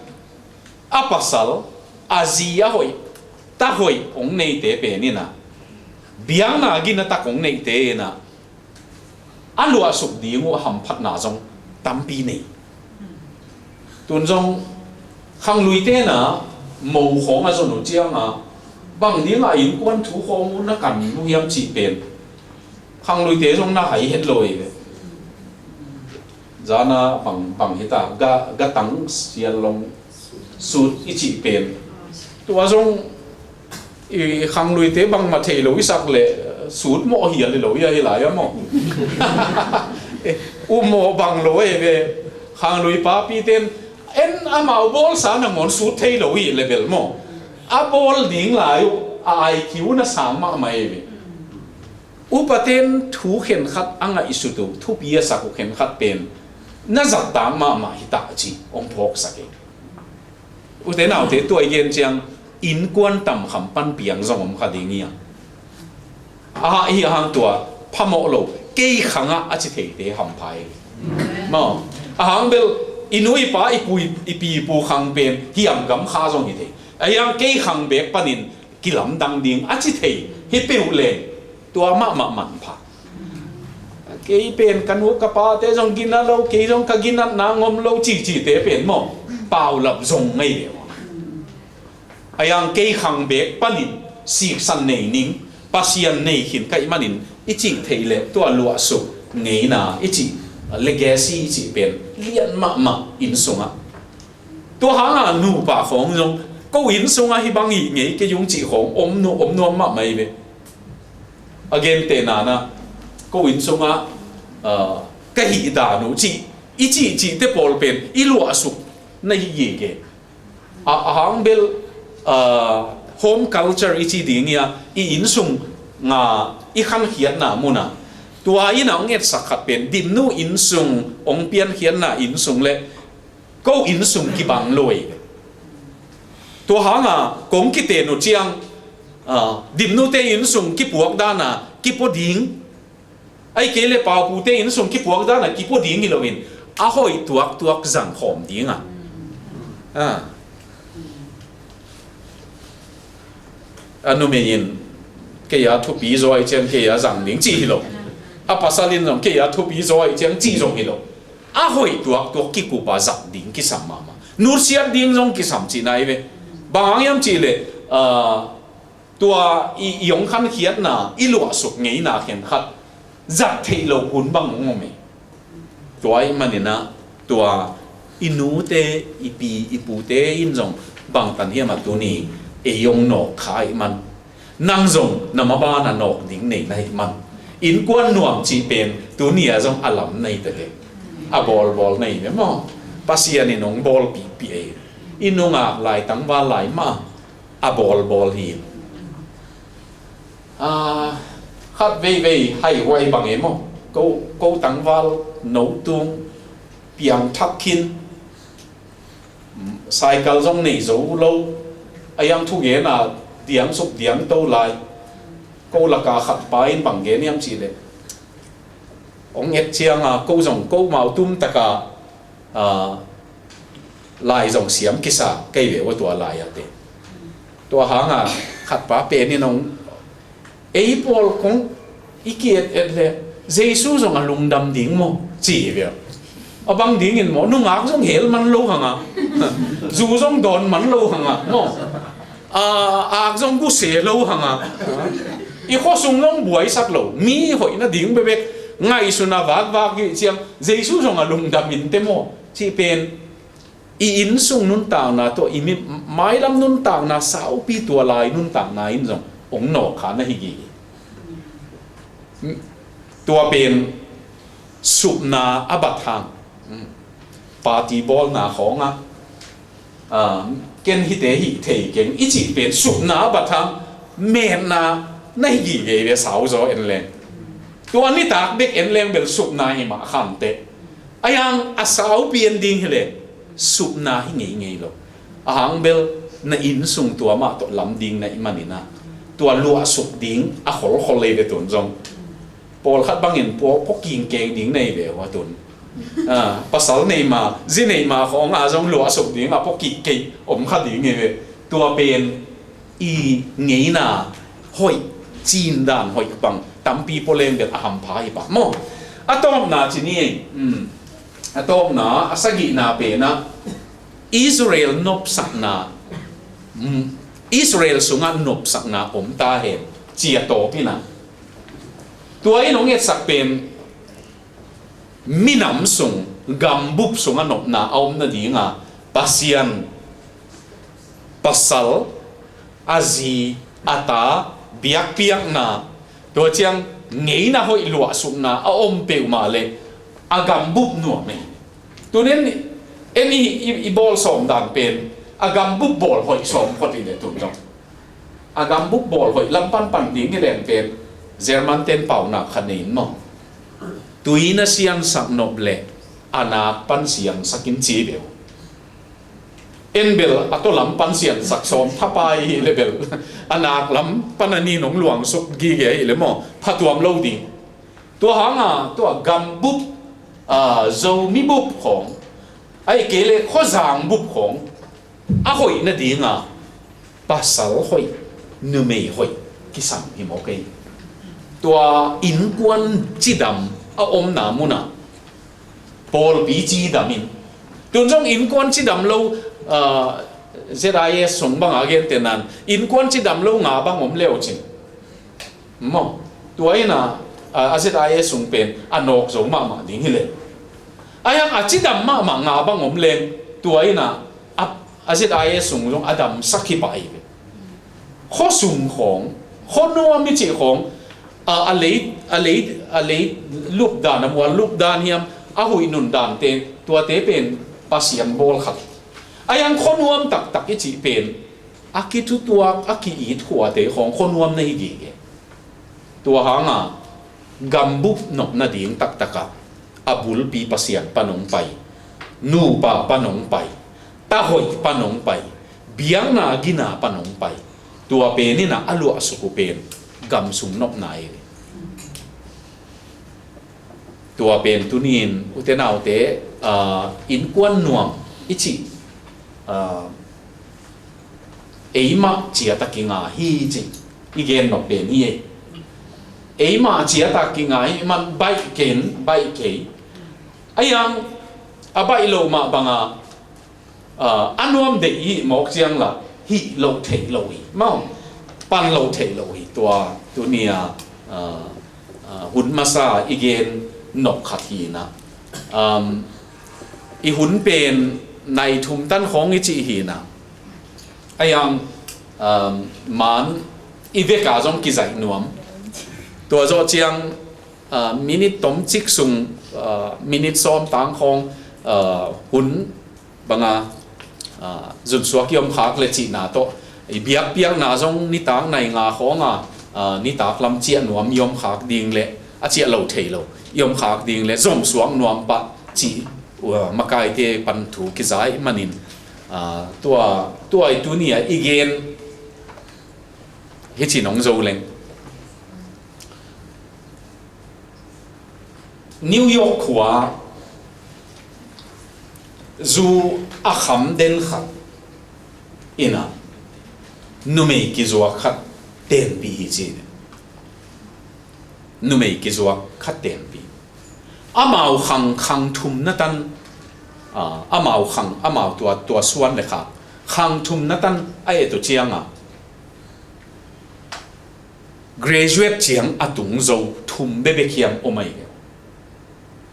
a pasal, a zi a hoih, ta hoih hong neite pen in ah, biakna gina tak hong neite in ah, a luahsuk ding uh a hamphatna zong tampi nei. Tun zong khangluite na mo khawng a zon uh ciangah, bang dingah innkuan thu khawng uh na kan uh hiam cih pen khangluite zong na hai het lo hi ve. Zana bang, bang hita, ga, ga tang sial long sut i cih pen. Tua zong i khangluite bangmah thei lo i sak leh sut mawh hial hi lo i a hi lai a maw. Eh, um mawh bang lo ei ve. Khanglui papi ten en amau bawlsa nangawn sut thei lo i level maw. A bawl ding lai uh a I Q na sang mahmah ei ve. Upaten thu khenkhat a ngaihsut uh, thupi a sak uh khenkhat pen na zattak mahmah hi ta ci hong phawksak hi. Ute naute, tua i gen ciang innkuan tamkham pan piang zong om kha ding hi a. A hah hi a hang tua phamawh lo, kei khangah a ci theite hampha hi. Maw, a hang bel i nu i pa i pu i pi i pu khang pen hiam gam kha zong hi thei. A hiang kei khang bek panin kilamdang ding a ci thei hi peuh leng tua mahmah manpha. Kei pen ka nu ka pate zong ginat lo, kei zong ka ginatna ngom lo cihcihte pen maw, paulap zong ngei ve maw. A hiang kei khang bek panin siksan nei ning, Pasian nei khin ka hih manin i cih theih leh tua luahsuk ngeina i cih, legacy i cih pen lian mahmah inn sungah. Tua hanga nupa khawng zong ko inn sungah hih bang hih ngei kei ung cih khawng om nu, om nuam mahmah hi ve. A gentehna-in ah ko inn sungah, ah, ka hih dan uh cih i cihcihte pawl pen i luahsuk na hi gige. A, a hang bel, ah, home culture i ci ding hi a, i inn sunga i khankhiatna munah tua in a hong etsak khat pen Dimnu inn sung, hong piankhiatna inn sung le ko inn sung kibang lo ei. Tua hanga kong kiten uh ciang, ah, Dimnute inn sung kipuak dana kipua ding, ahih kei le Paupute inn sung kipuak dana kipua ding hi loin a hoih tuaktuak zang khawm dinga, ah, a numei in kei a thupi zaw ahih ciang kei a zang ding cih hi lo. A pasal in zong kei a thupi zaw ahih ciang cih zong hi lo. A hoih tuaktuak kikup a zat ding kisam mahmah. Nusiat ding zong kisam cihna hi ve. Bang hang hiam cih leh, ah, tua i, i hong khankhiatna, i luahsuk ngeina khenkhat zat theih loh hun bang hong om hi. Tua ahih manin ah tua i nute, i pi, i pute in zong bangtan hiam a tuni ei hong nawk kha ahih man Nang zong na maban a nawk ding nei na hih man, innkuan nuam cih pen tuni-a zong a lam nei tete. A bawlbawl nei ve maw? Pasian in hong bawlpihpih ei. I nungak lai, tangval lai mah a bawlbawl hi. Ah, khat veivei haihuai bang e maw? Ko, ko tangval no tung, piangthak khin, cycle zong nei zo lo, a iang thugen a diangsuk diangto lai. Ko laka khat pa in bang gen hiam cih leh, hong et cianga ko zong ko mau tum taka, ah, lai zong siam kisa kei ve ua tua lai-a te. Tua hanga khat pa pen in hong, ei pawl kong i ki-et et le Jesu zong a lungdam ding maw ci hi ve. A bang dingin maw, nungak zong hel man lo hanga, zu zong dawn man lo hanga maw, a, ak zong guse lo hanga, i khuasung zong buaisak lo, mi hoih nading bekbek ngaihsun a vakvak hi ciang Jesu zong a lungdam in te maw cih pen, i innsung nuntakna tawh i mi, mailam nuntakna saupi tua lai nuntakna in zong hong nawk kha na hi gige. Tua pen supna a bat hang, party bawlna khawngah, ah, ken hite hih thei keng i cih pen supna a bat hang metna na hi gige ve, sau zaw en leng. Tua nitak bek en leng bel supna hi mah khante. A iang a saupi en ding hileh supna hi ngeingei lo. A hang bel na innsung tua mah tawh lam ding na hih manin ah, tua luahsuk ding a kholkhol ei ve tun zong. Pawlkhat bangin pua, pua kingkeng ding nei ve hua tun. Ah, pasal nei ma, zi nei ma khawng a zong luahsuk ding a pua kihkeih om kha ding ei ve. Tua pen i ngeina hoih, cindan hoih bang tampi pua leng bel a hampha hi pah maw. A tawpna ci ni ei. Hmm. A tawpna, a sagihna pen ah Israel nopsakna, hmm, Israel sungah nopsakna om ta hen ci a tawp in ah. Tua in hong etsak pen minam sung, gambup sungah nopna a om nadinga Pasian, pasal, a zi, a ta biakpiakna, tua ciang ngeina hoih luahsukna a om peuhmah le a gambup nuam ei. Tun en, en i, i, i bawl sawm dan pen a gambup bawl hoih sawm phot i le tun zong. A gambup bawl hoih lam panpan ding i leng pen German ten paunak khat nei in maw? Tui na siansak nop le a nak pan siansak in ci beu. En bel a tawlam pan siansak sawm thapai hi le bel a nak lam pan a nin hong luangsuk gige hi le maw, phatuam lo ding. Tua hanga tua gambup, ah, Zomi bup khawng, ahih kei le khuazang bup khawng a hoih nadinga pasal hoih, numei hoih kisam hi mawk ei. Tua innkuan cidam a omna munah pawlpi cidam in. Tun zong innkuan cidam lo, ah, Z I S sung banga gente nan innkuan cidam lo nga bang om leu cin. Maw, tua ina, a, a Z I S sung pen a nawk zo mahmah ding hi le. A iang a cidam mahmah nga bang om leng, tua ina a, a Z I S sung zong a damsak hi pah hi ve. Khuasung khawng, khuanuam i cih khawng, a, a lei, a lei, a lei lupdan, a mual lupdan hiam, a huih nundan te, tuate pen Pasian bawl khat. A iang khuanuam taktak i cih pen a kithutuak, a ki-it khuate khawng khuanuam na hi gige. Tua hanga gambup nop nading taktakah a bulpi Pasian pan hong pai, nupa pan hong pai, tahoih pan hong pai, biakna gina pan hong pai. Tua pen ina a luahsuk uh pen gamsung nopna ei. Tua pen tuni-in ute naute, ah, innkuan nuam i cih, ah, eimah ciat a kinga hi cih i gen nop pen hi ei. Eimah ciat a kinga hi man baih ken, baih kei. A iang a baih loh mah banga, ah, a nuam deih hih mawk ciang lah hih loh theih loh hi. Maw, pan loh theih loh hi. Tua tuni-a, ah, ah, hun masa i gen nop khat hi na. Um, i hun pen nai thum tan khawng i cih hi na. A iang, um, man i vek a zong kizaih nuam. Tua zawh ciang, ah, minit tomcik sung, ah, minit sawm tang khawng, ah, hun banga, ah, zunsuak i om khak le cihna tawh, i biakpiakna zong nitak nai nga khawng a, ah, nitak lam ciah nuam i om khak ding le a ciah lo thei lo i om khak ding le zomsuak nuam pah cih, ah, makaite pan thu kiza ih manin, ah, tua, tua i tuni a i gen hi cin hong zo leng. New York khua zu a kham den khat ina numei kizuak khat tenpih hi ci. Numei kizuak khat tenpih. Amau khang, khang thumna tan, ah, amau khang, amau tua, tua suan le khak khang thumna tan a et uh cianga graduate ciang a tung zo thum bekbek hiam om ahi ve.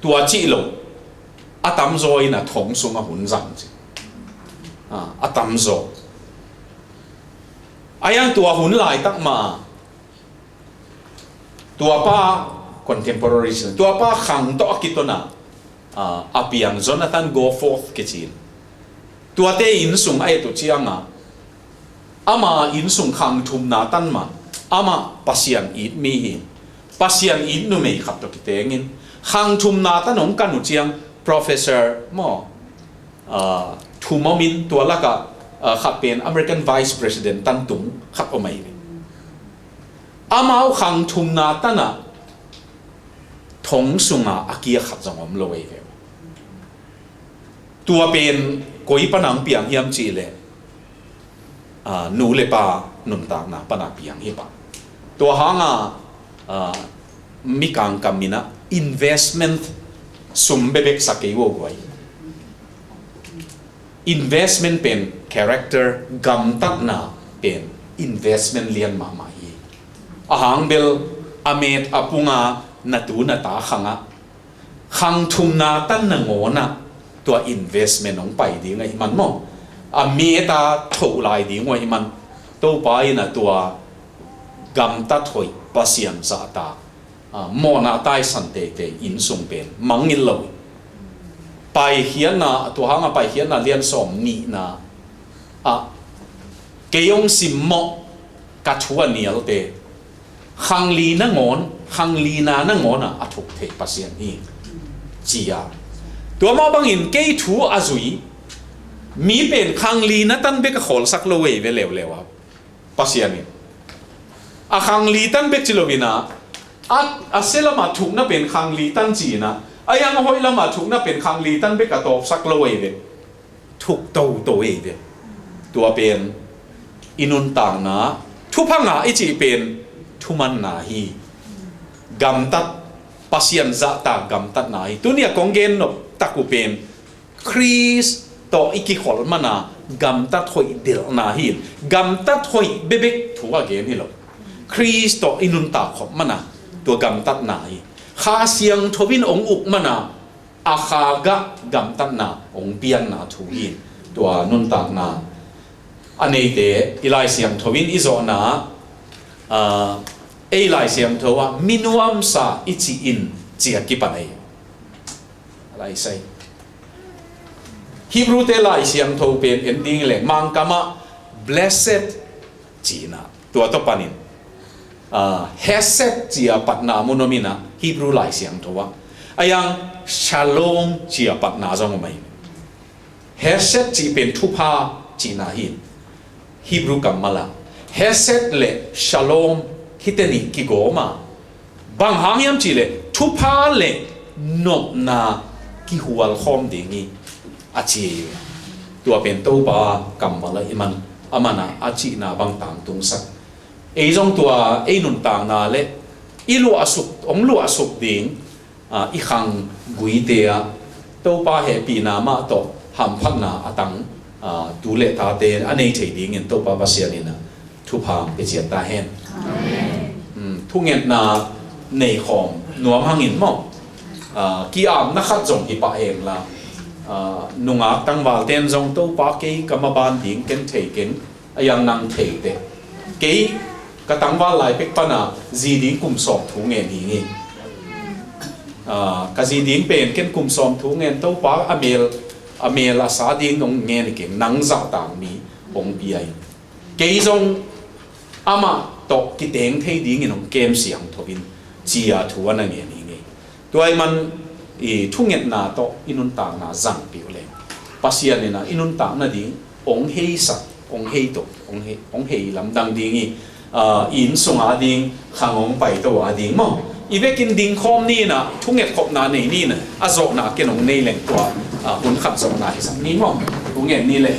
Tua cih lo a tamzaw in a thong sung a hun zang ci. Ah, a tamzaw. A yang tua hun laitak ma tua pa contemporary sin tua pa khang tawh a kitona, ah, a piang Jonathan Goforth kicin. Tuate innsung a et uh cianga ama innsung khang thumna tan mah ama Pasian it mi hi. Pasian it numei khat tawh kitengin khang thumna tan hong kan uh ciang professor maw, ah, thum om in tua laka, ah, khat pen American Vice President tan tung khat om ahi ve. Amau khang thumna tana thong sunga a kia khat zong om lo ahi ve. Tua pen koi pana hong piang hiam cih leh, ah, nu le pa nuntakna pana piang hi pah. Tua hanga, ah, Mikang kam ina investment sum bekbek sa kei uh guai. Investment pen character gamtatna pen investment lian mahmah hi. A hang bel a met a punga na tu na ta khanga khang thumna tan na ngawna tua investment hong pai ding ahi man maw? A meta thoh lai ding uh ahi man. Topa in a tua gamtat hoih Pasian zahtak, ah, mawhna taisan teitei innsung pen mangngilh lo. Paikhiatna, tua hanga Paikhiatna lian sawm nihna ah kei hong simmawh ka thu a nialte khanglina ngawn, khanglina nangawn ah a thuk thei Pasian hi, ci a. Tua mah bangin kei thu a zui mi pen khanglina tan bek a khawlsak lo ei ve leuleu a, Pasian in a khangli tan bek ci lo ina, a, a sia lama thukna pen khangli tan ci ina, a yang a hoih lama thukna pen khangli tan bek a tawpsak lo ei ve. Thuk toto ei ve. Tua pen i nuntakna, thupha ngah i cih pen thumanna hi. Gamtat, Pasian zahtak gamtatna hi. Tuni a kong gen nop tak uh pen Khrist tawh i kikholh mana gamtat hoih delhna hi. Gamtat hoih bekbek thu a gen hi lo. Khrist tawh i nuntak khop mana tua gamtatna hi. Kha Siangtho in hong uk mana a kha gah gamtatna hong pianna thu hi. Tua nuntakna a neite i Lai Siangtho in i zawhna, ah, ei Lai Siangtho ah minuamsa i ci in ci a kipan ei. A Lai Sai. Hebrew te Lai Siangtho pen en ding le Mangkam ah blessed cihna tua tawh panin, ah, hesed ci a patna mun om ina Hebrew Lai Siangtho ah. A yang shalom ci a patna zong om ahi. Hesed cih pen thupha cihna hi. Hebrew kammal ah hesed le shalom hite nih kigawm a, bang hang hiam cih leh thupha le nopna kihual khawm ding hi a ci. Tua pen Topa kammal ah i man, a man a, a cihna bang tangtungsak. Ei zong tua ei nuntakna le i luahsuk, hong luahsuk ding, ah, i khang guite ah Topa hehpihna mah tawh hamphatna a tang, ah, tu le tate a nei thei dingin Topa Pasian in ah thupha hong pia ciat ta hen. Amen. Hmm, thungetna nei khawm nuam hangin maw? Ah, ki-apna khat zong hi pah hen la. Ah, nungak tangval ten zong Topa kei ka maban ding ken thei keng, a yang nang thei teh. Kei Ka tangval lai pek pana zi ding kum sawm thu ngen hi ngei. Ah, ka zi ding pen ken kum sawm thu ngen, Topa a mel, a mel a sa ding nong ngen hi keng, nang zahtak mi hong pia in. Kei zong amah tawh kiteng thei dingin hong kem siang tho in, ci-a thu a na ngen hi ngei. Tua ahih man i thungetna tawh i nuntakna zangpih uh leh Pasian in ah i nuntak nading hong heisak, hong heitok, hong hei, hong hei lamdang ding hi. Ah, i inn sung a ding, khang hong paito a ding maw. I vekin dingkhawm ni in ah, thungetkhopna nei ni in ah, a zawhna ken hong nei leng tua, ah, hun khat zawhna hisak ni maw. Thungen ni leh